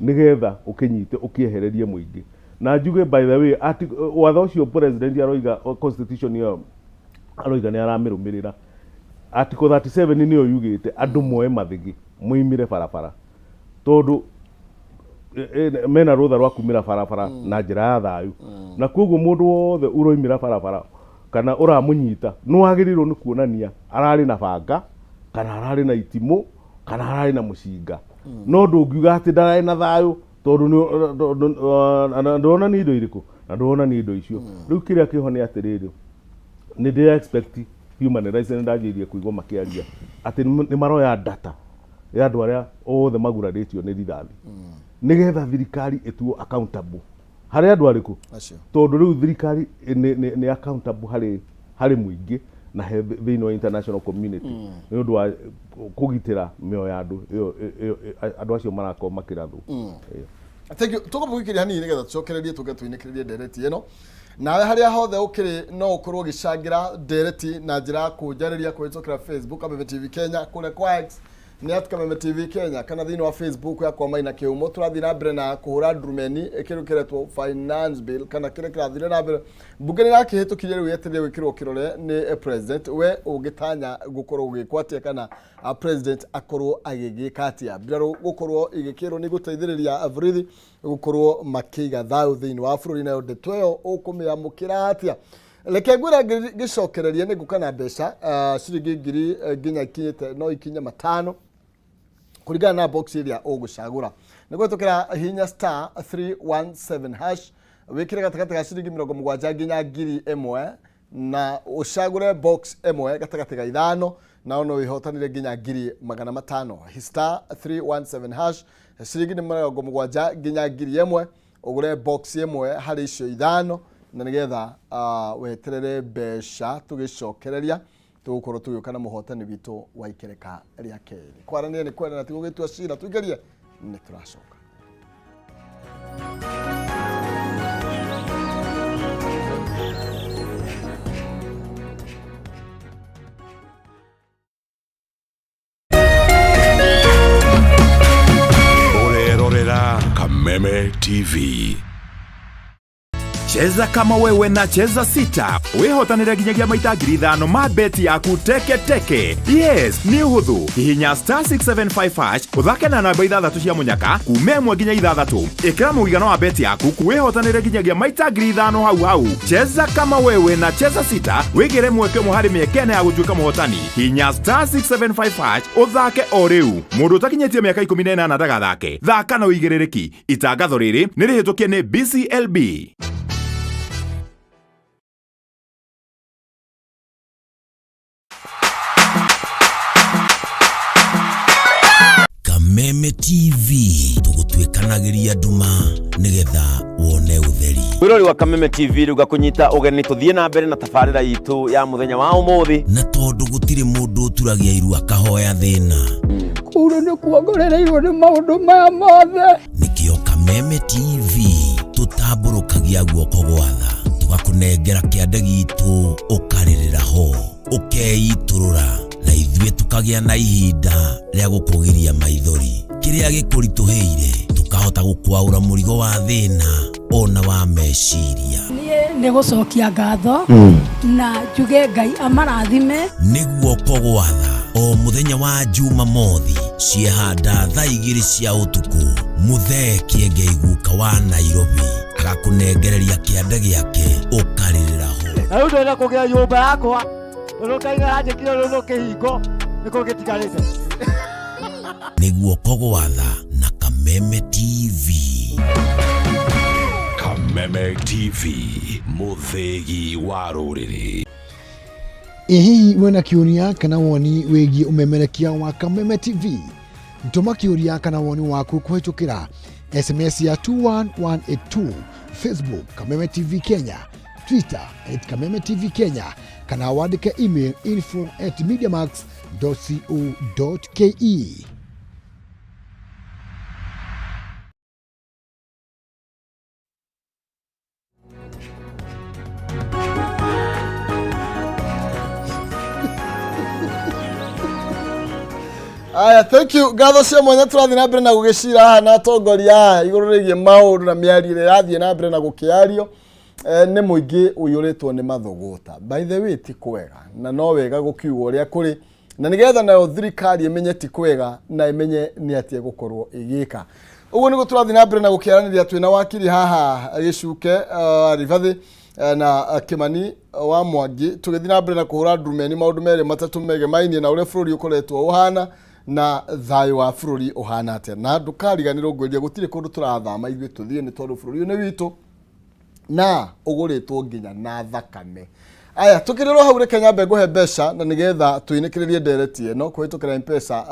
nĩgetha ũkĩnyite ũkĩehererie mũingĩ. Na njuge, by the way, ati watho ũcio president aroiga, constitution ĩyo aroiga nĩ aramĩrũmĩrĩra, article 37 nĩyo yugĩte andũ moe mathĩgĩ moimĩre barabara, tondũ mena rũtha rwa kumĩra barabara na njĩra ya thayũ. Na koguo mũndũ wothe ũroimĩra barabara kana ũramũnyita nĩ wagĩrĩirwo nĩ kuonania ararĩ na banga kana ararĩ na itimũ kana ararĩ na mũcinga. No ndũngiuga atĩ ndararĩ na thayũ tondũ ndũronania indo irĩkũ na ndũronania indo icio. Rĩu kĩrĩa kĩho nĩ atĩrĩrĩ, nĩ ndĩra expect human rights, nĩ ndanjĩrĩirie kũigua makĩaria atĩ nĩ maroya data ya andũ arĩa othe magurarĩtio nĩ rithathi nĩgetha thirikari ĩtuo accountable harĩ andũ arĩkũ. Acio. Tondũ rĩu thirikari nĩ accountable harĩ mũingĩ na he thĩinĩ wa international community nĩ ũndũ wa kũgitĩra mĩoyo ya andũ ĩyo andũ acio marakorwo makĩrathwo. Thank you. Tũkamũgĩkĩria hanini nĩgetha tũcokererie tũke tũinĩkĩrĩrie ndereti ĩno. Nawe harĩa hothe ũkĩrĩ no ũkorwo ũgĩcangĩra ndereti na njĩra ya kũnjarĩria kũhĩtũkĩra Facebook Kameme TV Kenya, kũrĩa kwa X nĩ at Kameme TV Kenya, kana thĩinĩ wa Facebook yakwa Maina Kĩhumo. Tũrathiĩ na mbere na kũhũra ndurumeni kĩndũ kĩretwo finance bill kana kĩrĩa kĩrathire na mbere mbunge nĩ ĩrakĩhĩtũkirie, rĩu yetereire gwĩkĩrwo kĩrore nĩ president. We ũngĩtanya gũkorwo gũgĩkwo atĩa kana president akorwo agĩgĩka atĩa mbirarũ gũkorwo igĩkĩrwo nĩ gũteithĩrĩria borithi gũkorwo makĩiga thayũ thĩinĩ wa bũrũri, nayo ndeto ĩyo ũkũmĩamũkĩra atĩa? Reke ngwĩre ngĩcokereria nĩ ngũka na mbeca ciringi ngiri nginya ikinyĩte no ikinye matano kũringana na box ĩrĩa ũgũcagũra. Nĩ kũhĩtũkĩra hinya star 317 hash, wĩkĩre gatagatĩ ga ciringi 70 nginya 1000 na ũcagũre box ĩmwe gatagatĩ ga ithano, nao no wĩhotanĩre nginya 500,000. Star 317 hash, ciringi nĩ 70 nginya 1000, ũgũre box ĩmwe harĩ icio ithano na nĩgetha weterere mbeca tũgĩcokereria. Tũgũkorwo tũgĩũka na mũhotani witũ wa ikereka rĩa kerĩ. Kwaranĩria nĩ kwendana, ti gũgĩtua cira. Tũingĩrie, nĩ tũracoka. Ũrerorera Kameme TV. Cheza kama wewe na Cheza Sita wĩhotanĩre nginyagia maita 5,000 ma beti yaku teke teke. Yes, nĩ ũhũthũ. Hihinya star 675 hash ũthake na namba ithathatũ cia mũnyaka kuma 1 nginya 6. Ĩkĩra mũigana wa beti yaku wĩhotanĩre nginyagia maita 5,000 hau hau. Cheza kama wewe na Cheza Sita wĩgĩre mweke ũmwe harĩ mĩeke ĩna ya gũtuĩka mũhotani. Hihinya star 675 hash ũthake o rĩu. Mũndũ ũtakinyĩtie mĩaka 18 ndagathake. Thaka na ũigĩrĩrĩki. Itangatho rĩrĩ nĩ rĩhĩtũkie nĩ BCLB. Kameme TV tũgũtuĩkanagĩria nduma nĩgetha wone ũtheri. Mwĩrori wa Kameme TV, rĩu ngakũnyita ũgeni tũthiĩ na mbere na tabarĩra itũ ya mũthenya wa ũmũthĩ. Na tondũ gũtirĩ mũndũ ũturagia iru akahoya thĩna, Kũu rĩu nĩ kuongorereirwo nĩ maũndũ maya mothe. Nĩkĩo Kameme TV tũtambũrũkagia guoko gwatha, tũgakũnengera kĩande gitũ, ũkarĩrĩra ho, ũkeitũrũra, na ithuĩ tũkagĩa na ihinda rĩa gũkũgiria maithori. Kĩrĩa gĩkũritũhĩire tũkahota gũkwaũra mũrigo wa thĩna ona wa meciria. Niĩ nĩ gũcokia ngatho na njuge Ngai amarathime. Nĩ guoko gwatha o mũthenya wa Jumamothi ciehanda thaa 2 cia ũtukũ, Mũthee Kĩengei guka wa Nairobi agakũnengereria kĩande gĩake ũkarĩrĩra ho. Na rĩu ndĩrenda kũgĩa nyũmba yakwa tondũ Ngai aranjĩkire rũrũ kĩhingo nĩkĩo gĩtigarĩte. Nĩ guoko gwatha na Kameme TV. Kameme TV, mũthĩgi wa rũrĩrĩ. Ĩ hihi wĩna kĩũria kana woni wĩgiĩ ũmemerekia wa Kameme TV? Tũma kĩũria kana woni waku kũhĩtũkĩra SMS ya 21182, Facebook Kameme TV Kenya, Twitter at Kameme TV Kenya, kana wandĩke email info@mediamax.co.ke. Aya, thank you. Ngatho cia mwanya. Tũrathiĩ na mbere na gũgĩcira haha na atongoria aya igũrũ rĩgiĩ maũndũ na mĩario ĩrĩa ĩrathiĩ na mbere na gũkĩario nĩ mũingĩ ũiyũrĩtwo nĩ mathũgũta. By the way, ti kwega na no wega gũkiuga ũrĩa kũrĩ, na nĩgetha nayo thirikari ĩmenye ti kwega na ĩmenye nĩ atĩa ĩgũkorwo ĩgĩka. Ũguo nĩguo tũrathiĩ na mbere na gũkĩaranĩria twĩna wakiri haha Gĩcuke Ribathĩ na Kĩmani wa Mwangi, tũgĩthiĩ na mbere na kũhũra ndurumeni maũndũ merĩ matatũ megemainie na ũrĩa bũrũri ũkoretwo ũhana na thayũ wa bũrũri ũhana atĩa. Na ndũkariganĩrwo ngwĩrie gũtirĩ kũndũ tũrathama ithuĩ tũthiĩ, nĩ tondũ bũrũri ũyũ nĩ witũ na ũgũrĩtwo nginya na thakame. Aya, tukirĩrwo hau, reke nyambe ngũhe mbeca na nĩgetha tũinĩkĩrĩrie ndereti ĩno kũhĩtũkĩra M-Pesa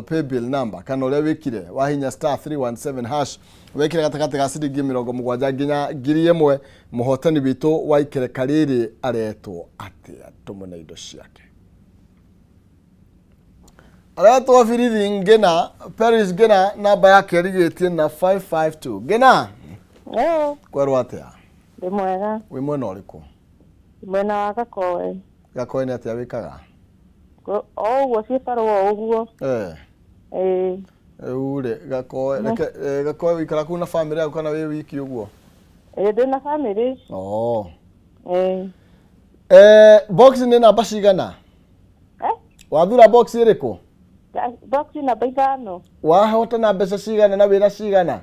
paybill number kana ũrĩa wĩkire wahinya star 317 hash, wekire gatagatĩ ga ciringi 70 nginya 1,000. Mũhotani witũ wa ikereka rĩrĩ aretwo atĩa? Tũmũne indo ciake. Aretwo Birithi Ngina, Peris Ngina, namba yake ĩrigĩtie na 552. Ngina. Kwerwo atĩa? Ndĩ mwega. Wĩ mwena ũrĩkũ? Mwena wa Gakoe. Gakoe nĩ atĩa wĩkaga? O ũguo ciĩbarũa o ũguo. Ĩĩ. Rĩu rĩ, Gakoe, reke Gakoe, wĩikara kũu na bamĩrĩ yaku kana wĩ wiki ũguo? Ĩĩ, ndĩ na bamĩrĩ. Oh. Ĩĩ. Box nĩ namba cigana? Eh? Wathura box ĩrĩkũ? Box namba 5. Wahota na mbeca cigana na wĩra cigana?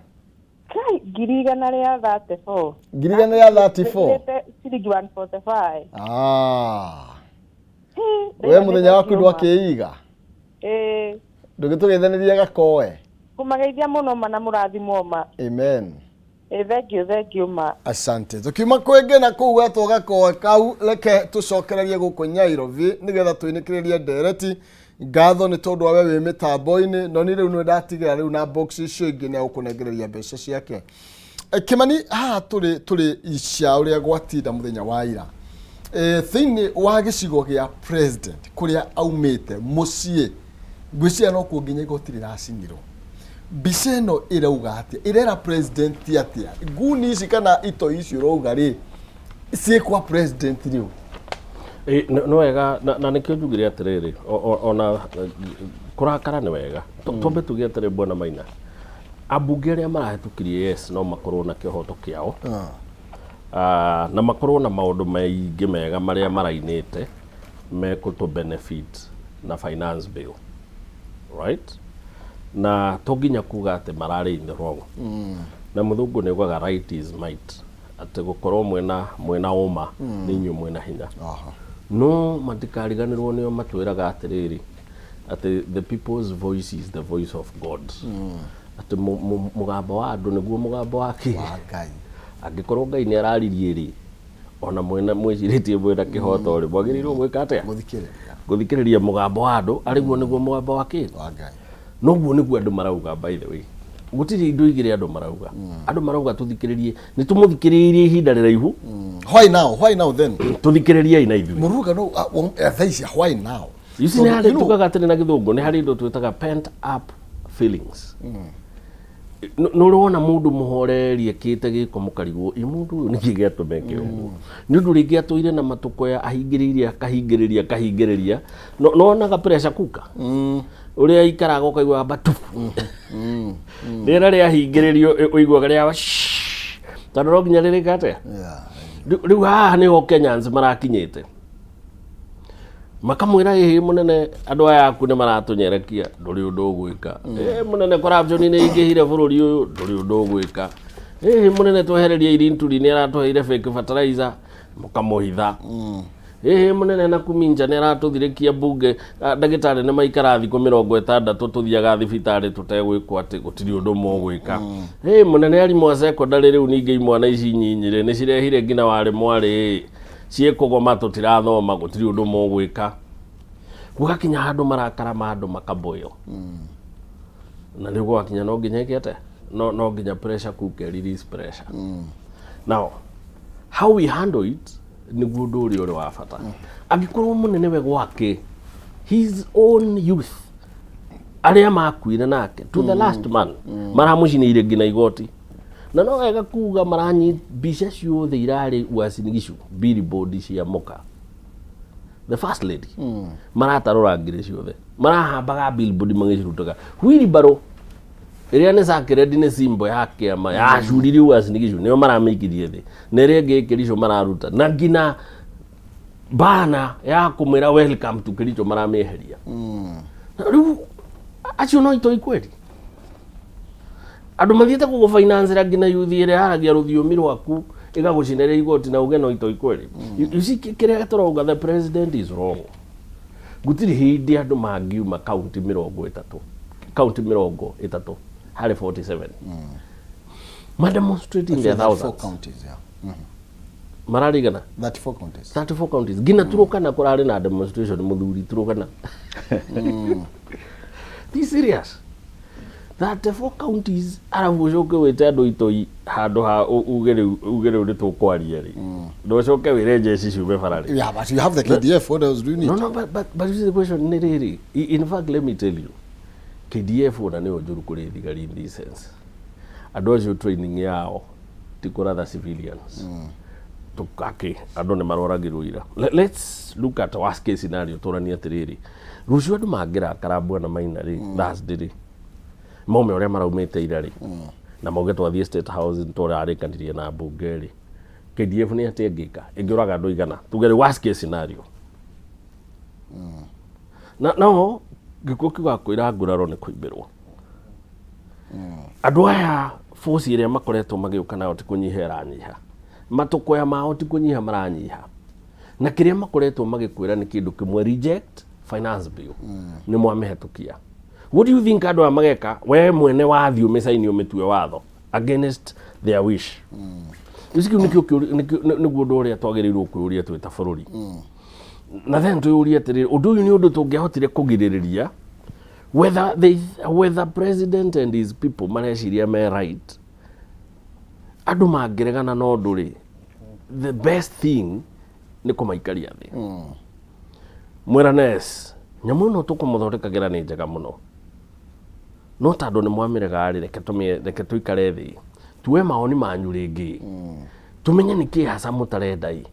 Kai, 134,000. 134,000? Ndĩkĩrĩte ciringi 145. Ah. Ĩ, We mũthenya waku ndwakĩiga? Ĩĩ. Ndũgĩtũgeithanĩria Gakoe. Kũmageithia mũno ma na mũrathimwo ma. Amen. Ĩĩ, thank you, thank you ma. Asante. Tukiuma kwĩngĩ na kũu gwetwo Gakoe kau, reke tũcokererie gũkũ Nyairobi nĩgetha tũinĩkĩrĩrie ndereti. Ngatho nĩ tondũ wa we wĩ mĩtambo-inĩ, no nĩ rĩu nĩ ndatigĩra rĩu na box icio ingĩ nĩ agũkũnengereria mbeca ciake. Kĩmani, haha tũrĩ cia ũrĩa gwatinda mũthenya wa ira. Eh, thĩinĩ wa gĩcigo gĩa president kũrĩa aumĩte mũciĩ ngwĩciria no kuo nginya igoti rĩracinirwo mbica ĩno ĩrauga atĩa ĩrera president atĩa nguni ici kana itoi ici ũrauga rĩ ciĩ kwa president rĩu Ĩ, nĩ nĩ wega na na nĩkĩo njugire atĩrĩrĩ o- o- ona eh, kũrakara nĩ wega Twambe tuge atĩrĩ bwana Maina ambunge arĩa marahĩtũkirie yes no makorwo na kĩhoto kĩao Ah, na makorwo na maũndũ maingĩ mega marĩa marainĩte mekũtũ benefit na finance bill right na to nginya kuga atĩ mararĩ in the wrong na mũthũngũ nĩ ugaga right is might atĩ gũkorwo mwĩna mwĩna ũma nĩ inyuĩ mwĩna hinya no matikariganĩrwo nĩo matwĩraga atĩrĩrĩ atĩ the people's voice is the voice of God atĩ mu- mu- mũgambo wa andũ nĩguo mũgambo wa kĩ wa Ngai angĩkorwo Ngai nĩ araririe rĩ ona mwena mwĩcirĩtie mwĩna kĩhoto rĩ mwagĩrĩirwo gwĩka atĩa gũthikĩrĩria gũthikĩrĩria mũgambo wa andũ arĩguo nĩguo mũgambo wa kĩ wa Ngai noguo nĩguo andũ marauga by the way gũtirĩ indo igĩrĩ andũ marauga andũ marauga tũthikĩrĩrie nĩ tũmũthikĩrĩirie ihinda rĩraihu why now why now then tũthikĩrĩriei na ithuĩ mũrũrũngano thaa ici why now You see, nĩ harĩ tugaga atĩrĩ na gĩthũngũ nĩ harĩ indo twĩtaga pent up feelings nĩ ũrĩ wona mũndũ mũhoreri ekĩte gĩko mũkarigwo ĩ mũndũ ũyũ nĩkĩ gĩatũma eke ũguo nĩ ũndũ rĩngĩ atũire na matũkoya ahingĩrĩirie akahingĩrĩria akahingĩrĩria no no onaga pressure kuka ũrĩa aikaraga ũkaigua batu rĩera rĩahingĩrĩrio ũiguaga rĩa tondũ no nginya rĩrĩka atĩa Rĩu- rĩu haha nĩho Kenyans marakinyĩte makamwĩra ĩhĩ mũnene andũ aya aku nĩ maratũnyerekia ndũrĩ ũndũ ũgwĩka ĩ mũnene corruption nĩ ingĩhire bũrũri ũyũ ndũrĩ ũndũ ũgwĩka ĩhĩ mũnene twehereria Irinturi nĩ aratũheire fake fertilizer mũkamũhitha ĩhĩ mũnene na kuminja nĩ aratũthirĩkia mbunge ah, ndagĩtarĩ nĩ maikara thikũ 60 tũthiaga thibitarĩ tũtegwĩkwo atĩ gũtirĩ ũndũ mũgwĩka ĩ mũnene arimũ a cekondarĩ rĩu ningĩ imwana ici nyinyirĩ nĩ cirehire nginya warĩ mwarĩ ciĩkũgoma tũtirathoma gũtirĩ ũndũ mũgwĩka gũgakinya handũ marakara ma andũ makaboyo na rĩu gwakinya no nginya ĩke atĩa no, no nginya pressure cooker release pressure now how we handle it nĩguo ũndũ ũrĩa ũrĩ wa bata angĩkorwo mũnene we gwake his own youth arĩa makuire nake to the last man maramũcinĩire nginya igoti na no wega kuga maranyi mbica ciothe irarĩ Uasin Gishu billboard cia mũka the first lady maratarũra ngiri ciothe marahambaga billboard magĩcirutaga wheelbarrow ĩrĩa nĩ sacred nĩ symbol ya kĩama yacuririe Uasin Gishu nĩyo maramĩikirie thĩ na ĩrĩa ĩngĩ Kericho mararuta na nginya bana ya kũmwĩra welcome to Kericho maramĩeheria rĩu acio no itoi kweli andũ mathiĩte gũgũbainancĩra nginya yuthi ĩrĩa yaragia rũthiomi rwaku ĩgagũcinĩra igoti na uge no itoi kweli you see kĩrĩa tũrauga the president is wrong gũtirĩ hĩndĩ andũ mangiuma kaunti 30 kaunti 30 harĩ 47 ma demonstrate in their 34 thousands counties yeah. mararigana 34 counties 34 counties nginya Turukana kũrarĩ na demonstration mũthuri Turukana be serious 34 counties arabu ũcoke wĩte andũ itoi handũ ha uge rĩu uge rĩu nĩ tũkwaria rĩ na ũcoke wĩre jeshi ciume bara rĩ Yeah, but you have the KDF. What else do you need? No, no, but you see the question nĩ rĩrĩ in fact let me tell you KDF ona nĩyo njũru kũrĩ thigari in this sense andũ acio training yao ti kũratha civilians tũkakĩ andũ nĩ maroragirwo ira let's look at worst case scenario tũranie atĩrĩrĩ rũciũ andũ mangĩrakara bwana Maina rĩ Thursday rĩ maume ũrĩa maraumĩte ira rĩ na mauge twathiĩ state house nĩ tũrarĩkanirie na mbunge rĩ KDF nĩ atĩa ĩngĩka ĩngĩũraga andũ igana tuge rĩ worst case scenario na no gĩkuũ kiugaga kwĩra nguraro nĩ kũimbĩrwo andũ aya force ĩrĩa makoretwo magĩũka nayo ti kũnyiha ĩranyiha matũkoya mao ti kũnyiha maranyiha na kĩrĩa makoretwo magĩkwĩra nĩ kĩndũ kĩmwe reject finance bill nĩ mwamĩhetũkia what do you think andũ aya mageka we mwene wathiĩ ũmĩcaini ũmĩtue watho against their wish you see kĩu nĩkĩo kĩũria- nĩguo ũndũ ũrĩa twagĩrĩirwo kwĩyũria twĩ ta bũrũri na then twĩyũrie atĩrĩrĩ ũndũ ũyũ nĩ ũndũ tũngĩahotire kũgirĩrĩria whether they, whether president and his people mareciria me right andũ mangĩregana na ũndũ rĩ the best thing Nĩ kũmaikaria thĩ mwĩrane, yes, nyamũ ĩno tũkũmũthondekagĩra nĩ njega mũno, no tondũ nĩ mwamĩrega rĩ, reke tũikare thĩ tuoe maoni manyu rĩngĩ, tũmenye nĩ kĩ haca mũtarenda ĩ,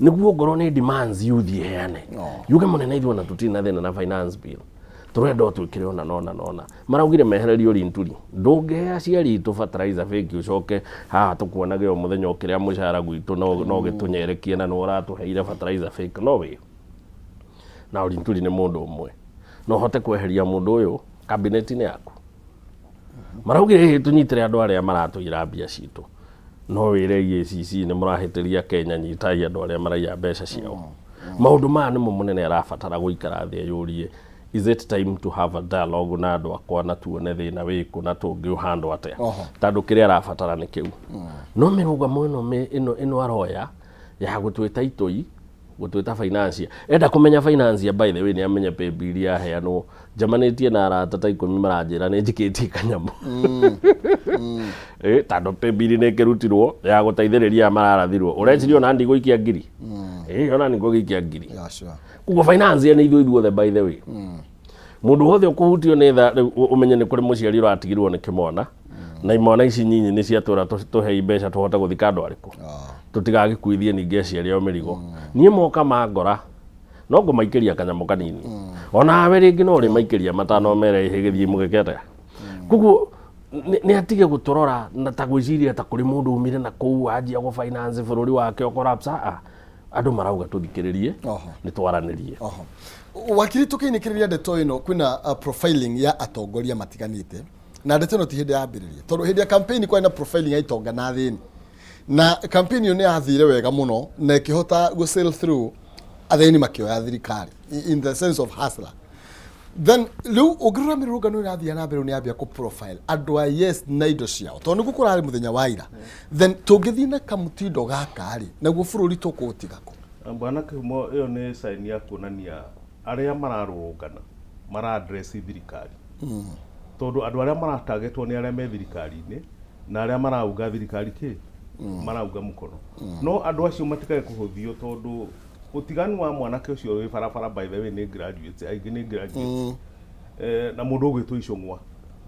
nĩguo ngorwo nĩ demands youth ĩheane, yuge mũnene, ithuĩ ona tũtirĩ na thĩna na finance bill, tũrenda o twĩkĩre ona nona nona. Maraugire mehererio Linturi. Ndũngĩhe aciari itũ fertilizer fake, ũcoke haha tũkuonage o mũthenya ũkĩrĩa mũcara gwitũ no gĩtũnyerekie na nĩ ũratũheire fertilizer fake. No wĩ na Linturi nĩ mũndũ ũmwe, no ũhote kweheria mũndũ ũyũ cabinet-inĩ yaku. Maraugire hihi tũnyitĩre andũ arĩa maratũira mbia citũ. No wĩre EACC nĩ mũrahĩtĩria Kenya, nyitai andũ arĩa maraiya mbeca ciao. Maũndũ maya nĩmo mũnene arabatara gũikara thĩ eyũrie, is it time to have a dialogue na andũ akwa na tuone thĩna wĩkũ na tũngĩũhandwo atĩa? Tondũ kĩrĩa arabatara nĩ kĩu. No mĩrũgamo ĩno ĩno aroya ya gũtwĩta itoi, gũtwĩta financier, enda kũmenya financier, by the way, nĩ amenye pay bill yaheanwo. Njemanĩtie na arata ta 10 maranjĩra nĩ njikĩtie kanyamũ. Tondũ pay bill nĩ ĩkĩrutirwo ya gũteithĩrĩria aya mararathirwo. Ũreciria ona ndigũikia 1000? Ona ndigũgĩikia 1000. Koguo financier nĩ ithuĩ ithuothe, by the way. Mũndũ wothe ũkũhutio nĩ tha rĩu, ũmenye nĩ kũrĩ mũciari ũratigirwo nĩ kĩmwana, na imwana ici nyinyi nĩ ciatwĩra tũhei mbeca tũhote gũthika andũ arĩkũ, tũtigagĩkuithie ningĩ aciari ao mĩrigo. Niĩ moka mangora no ngũmaikĩria kanyamũ kanini, onawe rĩngĩ no ũrĩmaikĩria matano, mere ĩhĩ gĩthiĩ mũgĩke atĩa. Koguo nĩ atige gũtũrora na ta gwĩciria ta kũrĩ mũndũ umire na kũu anjia gũ finance bũrũri wake o collapse. Andũ marauga tũthikĩrĩrie, nĩ twaranĩrie. Wakiri, tũkĩinĩkĩrĩria ndeto ĩno, kwĩna profiling ya atongoria matiganĩte, na ndeto ĩno ti hĩndĩ yambĩrĩria, tondũ hĩndĩ ya campaign kwarĩ na profiling ya itonga na athĩni, na campaign ĩyo nĩ yathire wega mũno na ĩkĩhota gũ sail through, athĩni makĩoya thirikari in the sense of hustler. Then rĩu ũngĩrora mĩrũrũngano ĩrathiĩ na mbere, nĩ yambia kũ profile andũ a yes na indo ciao, tondũ nĩguo kũrarĩ mũthenya wa ira. Then tũngĩthiĩ na kamũtindo gaka rĩ, naguo bũrũri tũkũũtiga kũ? Bwana Kĩhumo, ĩyo nĩ sign ya kuonania arĩa mararũrũngana mara address thirikari, tondũ andũ arĩa maratagetwo nĩ arĩa me thirikari-inĩ na arĩa marauga thirikari kĩ marauga mũkono. No andũ acio matikae kũhũthio, tondũ ũtiganu wa mwanake ũcio wĩ barabara, by the way, nĩ graduates aingĩ, nĩ graduates, na mũndũ ũgwĩtwo Icũng'wa,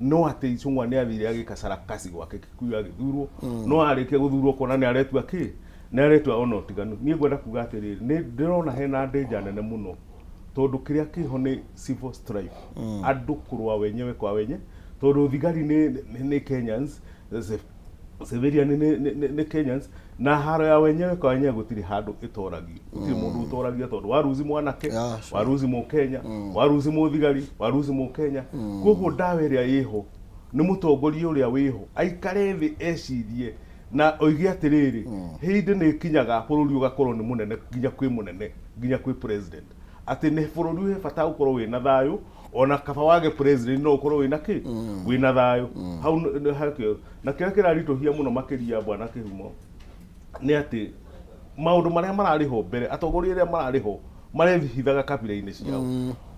no atĩ Icũng'wa nĩ athire agĩka sarakasi gwake Kikuyu agĩthurwo, no arĩkia gũthurwo kona nĩ aretua kĩ, nĩ aretua ona ũtiganu. Niĩ ngwenda kuga atĩrĩrĩ, nĩ ndĩrona hena danger nene mũno, tondũ kĩrĩa kĩho nĩ civil strife, andũ kũrũa wenyewe kwa wenye, tondũ thigari nĩ Kenyans, civilian nĩ Kenyans, na haro ya wenyewe kwa wenyewe gũtirĩ handũ ĩtoragio, gũtirĩ mũndũ ũtoragia, tondũ waruzi mwanake, waruzi mũkenya, waruzi mũthigari, waruzi mũkenya. Koguo ndawa ĩrĩa ĩho nĩ mũtongoria ũrĩa wĩho aikare thĩ ecirie na oige atĩrĩrĩ, hĩndĩ nĩ ĩkinyaga bũrũri ũgakorwo nĩ mũnene nginya kwĩ mũnene, nginya kwĩ president, atĩ nĩ bũrũri wĩ bata gũkorwo wĩna thayũ, ona kaba wage president no ũkorwo wĩna kĩ, wĩna thayũ hau hakĩo. Na kĩrĩa kĩraritũhia mũno makĩria, bwana Kĩhumo, nĩ atĩ maũndũ marĩa mararĩ ho mbere, atongoria arĩa mararĩ ho marehithaga kabira-inĩ ciao.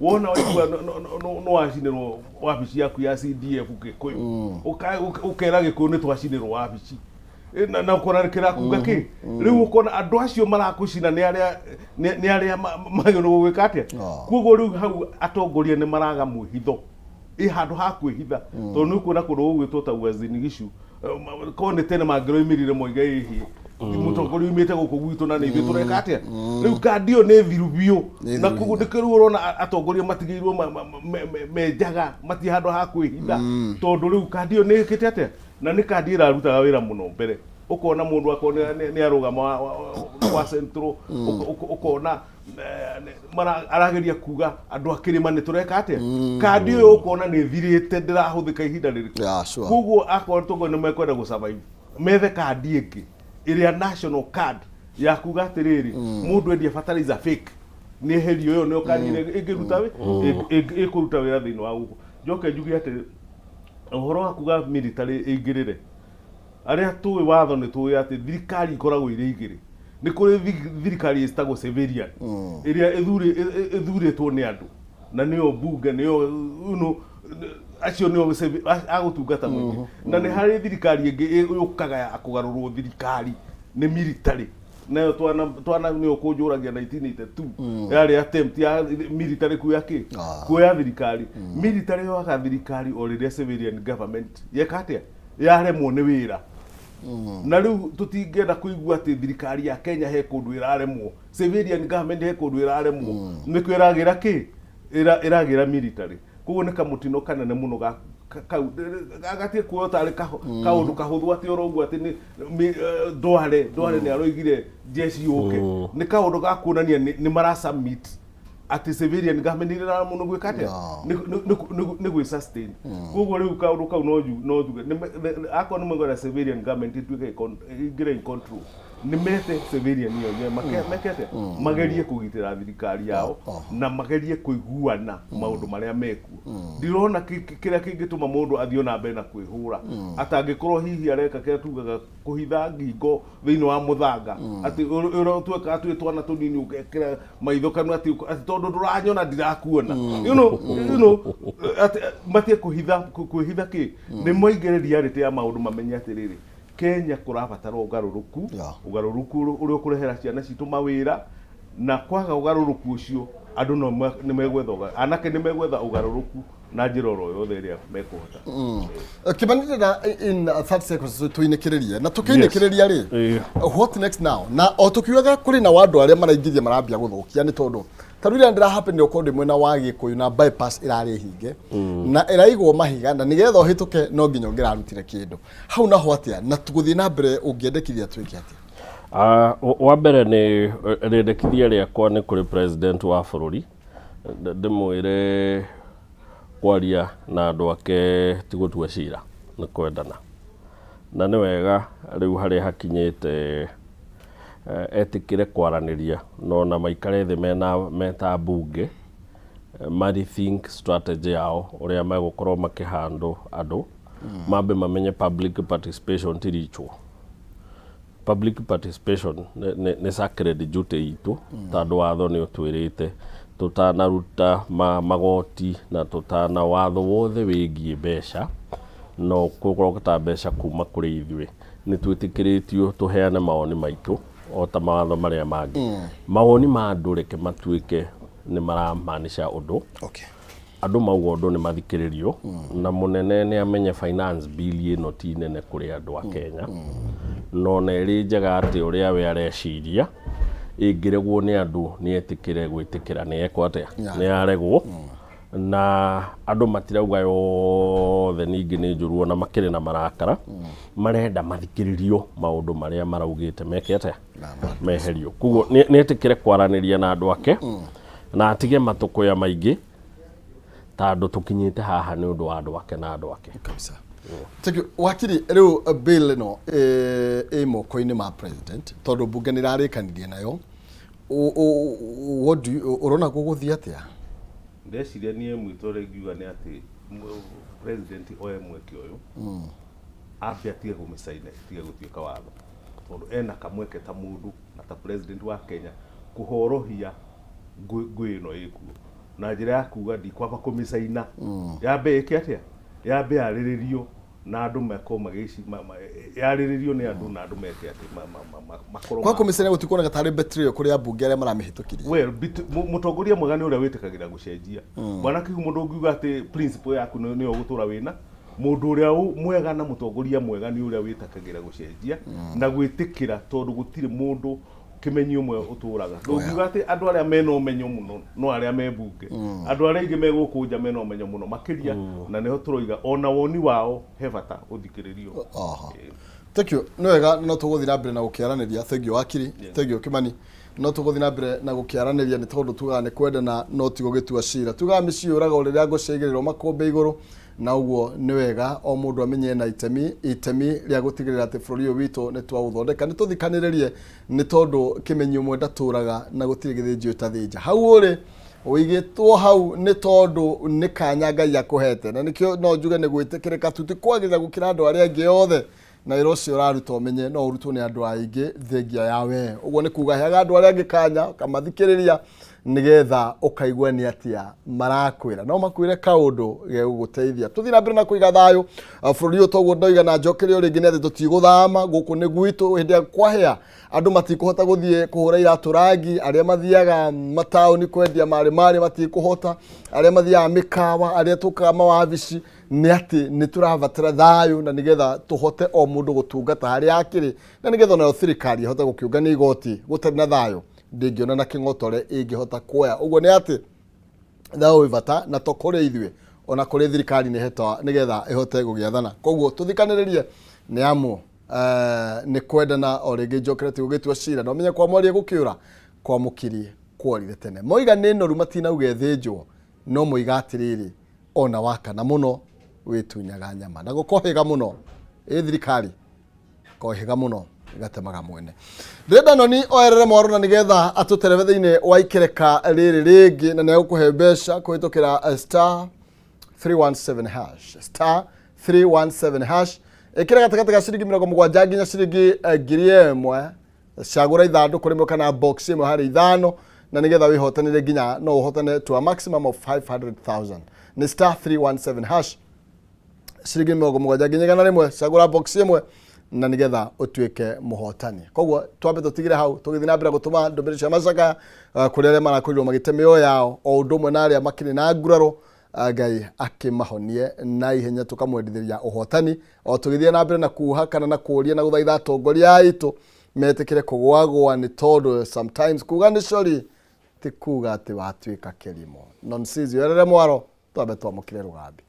Wona waigua nĩ wacinĩrwo wabici yaku ya CDF Gĩkũyũ, ũkera Gĩkũyũ nĩ twacinĩrwo wabici. Na ũkona kĩrakunga kĩ rĩu, ũkona andũ acio marakũcina nĩ arĩa magĩrĩirwo gwĩka atĩa. Koguo rĩu hau atongoria nĩ maraga mwĩhitho, ĩ handũ ha kwĩhitha, tondũ nĩ ũkuona kũndũ gũgwĩtwo ta Uasin Gishu, korwo nĩ tene mangĩroimĩrire moige ĩhĩ mũtongoria umĩte gũkũ gwitũ na nĩ ithuĩ tũreka atĩa. Rĩu kandi ĩyo nĩ thiru biũ. Nĩ Na thiru. Koguo nĩkĩo rĩu ũrona atongoria matigĩirwo menjaga matirĩ handũ ha kwĩhitha, tondũ rĩu kandi ĩyo nĩ ĩkĩte atĩa, na nĩ kandi ĩrarutaga wĩra mũno mbere. Ũkona mũndũ akorwo nĩ arũgama wa Central, ũkona arageria kuga andũ a kĩrĩma nĩ tũreka atĩa. Kandi ĩyo ũkona nĩ ĩthirĩte, ndĩrahũthĩka ihinda rĩrĩkũ. Koguo akorwo tũkorwo nĩ mekwenda gũ survive, methe kandi ĩngĩ ĩrĩa national card ya kuga atĩrĩrĩ, mũndũ endia fertilizer fake nĩ eherio. Ĩyo nĩyo kandi ĩrĩa ĩngĩruta ĩkũruta wĩra thĩinĩ wa gũkũ. Njoke njuge atĩ ũhoro wa kuga military ĩingĩrĩre, arĩa tũĩ watho nĩ tũĩ atĩ thirikari ikoragwo irĩ igĩrĩ. Nĩ kũrĩ thirikari ĩtagwo civilian, ĩrĩa ĩthurĩtwo nĩ andũ na nĩyo mbunge, nĩyo acio nĩo agũtungata mũingĩ, na nĩ harĩ thirikari ĩngĩ yũkaga ya kũgarũrwo thirikari nĩ military. Nayo twana twana nĩ ũkũnjũragia 1982 yarĩ attempt ya military kuoya kĩ? Kuoya thirikari. Military yoyaga thirikari o rĩrĩa civilian government yeka atĩa? Yaremwo nĩ wĩra. Na rĩu tũtingĩenda kũigua atĩ thirikari ya Kenya he kũndũ ĩraremwo, civilian government he kũndũ ĩraremwo, nĩkĩo ĩragĩra kĩ? Ĩragĩra military. Koguo nĩ kamũtino kanene mũno ga kau gatige kuoywo tarĩ kaũndũ kahũthũ atĩ oro ũguo atĩ nĩ Ndwale nĩ aroigire jeshi yũke. Nĩ kaũndũ ga kuonania nĩ mara submit atĩ civilian government nĩ ĩraremwo nĩ gwĩka atĩa? Nĩ gwĩ sustain. Koguo rĩu kaũndũ kau no njuge akorwo nĩ mekwenda civilian government ĩtuĩke ĩingĩre in control, nĩ mete civilian ĩyo yenyewe meke atĩa? Magerie kũgitĩra thirikari yao na magerie kũiguana maũndũ marĩa mekuo. Ndirona kĩrĩa kĩngĩtũma mũndũ athiĩ ona mbere na kwĩhũra atangĩkorwo hihi areka kĩrĩa tugaga kũhitha ngingo thĩinĩ wa mũthanga, atĩ ũrĩa twekaga twĩ twana tũnini, ũgekĩra maitho kanua atĩ tondũ ndũranyona ndirakuona, atĩ matige kũhitha kwĩhitha kĩ nĩ maingĩre reality ya maũndũ, mamenye atĩrĩrĩ, Kenya kũrabatara ũgarũrũku, ũgarũrũku ũrĩa ũkũrehera ciana citũ mawĩra, na kwaga ũgarũrũku ũcio andũ no nĩ megwetha anake nĩ megwetha ũgarũrũku na njĩra oro yothe ĩrĩa mekũhota. Kĩmani, ndĩrenda in 30 seconds tũinĩkĩrĩrie na tũkĩinĩkĩrĩria rĩ, what next now? Na o tũkiugaga kũrĩ na andũ arĩa maraingĩria marambia gũthũkia, nĩ tondũ ta rĩu rĩrĩa ndĩrahapenire okorwo ndĩ mwena wa Gĩkũyũ na bypass ĩrarĩ hinge na ĩraigwo mahiga, na nĩgetha ũhĩtũke no nginya ũngĩrarutire kĩndũ hau. Naho atĩa na tũgũthiĩ na mbere, ũngĩendekithia twĩke atĩa? Wa mbere nĩ rĩendekithia rĩakwa nĩ kũrĩ president wa bũrũri, ndĩmwĩre kwaria na andũ ake ti gũtua cira, nĩ kwendana, na nĩ wega rĩu harĩa hakinyĩte etĩkĩre kwaranĩria no na maikare thĩ mena meta mbunge, marethink strategy yao ũrĩa megũkorwo makĩhandũ andũ, mambe mamenye public participation ti ritual. Public participation nĩ sacred duty itũ, tondũ watho nĩ ũtwĩrĩte tũtanaruta magoti na tũtana watho wothe wĩgiĩ mbeca no kũrogota mbeca kuma kũrĩ ithuĩ, nĩ twĩtĩkĩrĩtio tũheane mawoni maitũ o ta mawatho marĩa mangĩ. Mawoni ma andũ reke matuĩke nĩ maramaanisha ũndũ. Andũ mauga ũndũ nĩ mathikĩrĩrio, na mũnene nĩ amenye finance bill ĩno ti nene kũrĩ andũ a Kenya, no na ĩrĩ njega atĩ ũrĩa we areciria ĩngĩregwo nĩ andũ nĩ etĩkĩre gwĩtĩkĩra nĩ ekwo atĩa, nĩ yaregwo, na andũ matirauga yothe ningĩ nĩ njũru, ona makĩrĩ na marakara, marenda mathikĩrĩrio maũndũ marĩa maraugĩte meke atĩa, meherio. Koguo nĩ etĩkĩre kwaranĩria na andũ ake na atige matũkũya maingĩ, tondũ tũkinyĩte haha nĩ ũndũ wa andũ ake na andũ ake. Kabisa. Thank you. Wakiri, rĩu bill ĩno ĩ moko-inĩ ma president, tondũ mbunge nĩ ĩrarĩkanirie nayo. What do you, ũrona gũgũthiĩ atĩa? Ndeciria niĩ mwĩto ũrĩa ingiuga nĩ atĩ president oe mweke ũyũ, ambe atige kũmĩcaina ĩtige gũtuĩka watho, tondũ ena kamweke ta mũndũ na ta president wa Kenya kũhorohia ngũĩ ĩno ĩkuo na njĩra ya kuga ndikwamba kũmĩcaina, yambe ĩke atĩa, yambe yarĩrĩrio na andũ makorwo magĩci yarĩrĩrio nĩ andũ na andũ meke atĩ makorwo Kwa kũmĩcaina gũtikuoneka tarĩ betrayal kũrĩ ambunge arĩa maramĩhĩtũkirie? Well, mũtongoria mwega nĩ ũrĩa wĩtĩkagĩra gũcenjia. Bwana Kihumo, ndũngiuga atĩ principle yaku nĩyo ũgũtũra wĩna mũndũ ũrĩa mwega, na mũtongoria mwega nĩ ũrĩa wĩtĩkagĩra gũcenjia na gwĩtĩkĩra, tondũ gũtirĩ mũndũ kĩmenyi ũmwe ũtũraga. Ndũngiuga atĩ andũ arĩa mena ũmenyo mũno no arĩa me mbunge, andũ arĩa aingĩ me gũkũ nja mena ũmenyo mũno makĩria, na nĩho tũroiga ona woni wao he bata ũthikĩrĩrio. Aha. Thank you. Nĩ wega, no tũgũthiĩ na mbere na gũkĩaranĩria. Thank you wakiri. Thank you Kĩmani. No tũgũthiĩ na mbere na gũkĩaranĩria, nĩ tondũ tugaga nĩ kwendana no ti gũgĩtua cira. Tugaga mĩciĩ yũraga o rĩrĩa ngũ ciaigĩrĩrwo makũmbĩ igũrũ, na ũguo nĩ wega o mũndũ amenye na itemi rĩa gũtigĩrĩra atĩ bũrũri ũyũ witũ nĩ twaũthondeka. Nĩ tũthikanĩrĩrie, nĩ tondũ kĩmenyi ũmwe ndatũraga na gũtirĩ gĩthĩnji ũtathĩnja. Hau ũrĩ ũigĩtwo hau nĩ tondũ nĩ kanya Ngai akũhete, na nĩkĩo no njuge nĩ gwĩtĩkĩrĩka tu, ti kwagĩrĩra gũkĩra andũ arĩa angĩ othe, na wĩra ũcio ũraruta ũmenye no ũrutwo nĩ andũ aingĩ thengia ya we. Ũguo nĩ kuga heaga andũ arĩa angĩ kanya, ũkamathikĩrĩria. Nĩgetha ũkaigua nĩ atĩa marakwĩra. No makwĩre kaũndũ gegũgũteithia. Tũthiĩ na mbere na kũiga thayũ bũrũri ũyũ toguo ndoiga na njokere o rĩngĩ nĩ atĩ tũtigũthama gũkũ nĩ gwitũ. Hĩndĩ ĩrĩa kwahĩa andũ matikũhota gũthiĩ kũhũra iratũ rangi, arĩa mathiaga mataũni kwendia marĩ marĩ matikũhota, arĩa mathiaga mĩkawa, arĩa tũkaga mawabici, nĩ atĩ nĩ tũrabatara thayũ na nĩgetha tũhote o mũndũ gũtungata harĩa akĩrĩ na nĩgetha onayo thirikari ĩhote gũkĩũngania igoti. Gũtarĩ na thayũ ndĩngĩona na kĩng'otore ĩngĩhota kuoya. Ũguo nĩ atĩ thayũ wĩ bata na to kũrĩ ithuĩ, ona kũrĩ thirikari nĩgetha ĩhote gũgĩathana. Koguo tũthikanĩrĩrie nĩ amu nĩ kwendana o rĩngĩ njokere ti gũgĩtua cira na ũmenye kwa mwaria gũkĩũra kwa mũkiri kworire tene. Moiga nĩ noru matinauga ĩthĩnjwo, no moiga atĩrĩrĩ, ona wakana mũno wĩtunyaga nyama na gũkohĩga mũno ĩ thirikari kohĩga mũno gatemaga mwene. Ndĩrenda noni oerere mwaro na nĩgetha atũterebe thĩinĩ wa ikereka rĩrĩ rĩngĩ, na nĩegũkũhe mbeca kũhĩtũkĩra star 317 hash, star 317 hash. Ĩkĩra gatagatĩ ga ciringi 70 nginya ciringi 1000. Cagũra ithandũkũ rĩmwe kana box ĩmwe harĩ ithano na nĩgetha wĩhotanĩre nginya no ũhotane to a maximum of 500,000. Nĩ star 317 hash, ciringi 70 nginya 100. Cagũra box ĩmwe na nĩgetha ũtuĩke mũhotani. Koguo twambe tũtigire hau tũgĩthiĩ na mbere gũtũma ndũmĩrĩri cia macakaya kũrĩ arĩa marakorirwo magĩte mĩoyo yao o ũndũ ũmwe na arĩa makĩrĩ na nguraro. Ngai akĩmahonie na ihenya, tũkamwendithĩria ũhotani o tũgĩthiĩ na mbere na kuha kana na kũria na gũthaitha atongoria aitũ metĩkĩre kũgwagwa, nĩ tondũ sometimes kuga nĩ cori ti kuga atĩ watuĩka kĩrimũ. Nonsizi, werere mwaro twambe twamũkĩre rũgambi.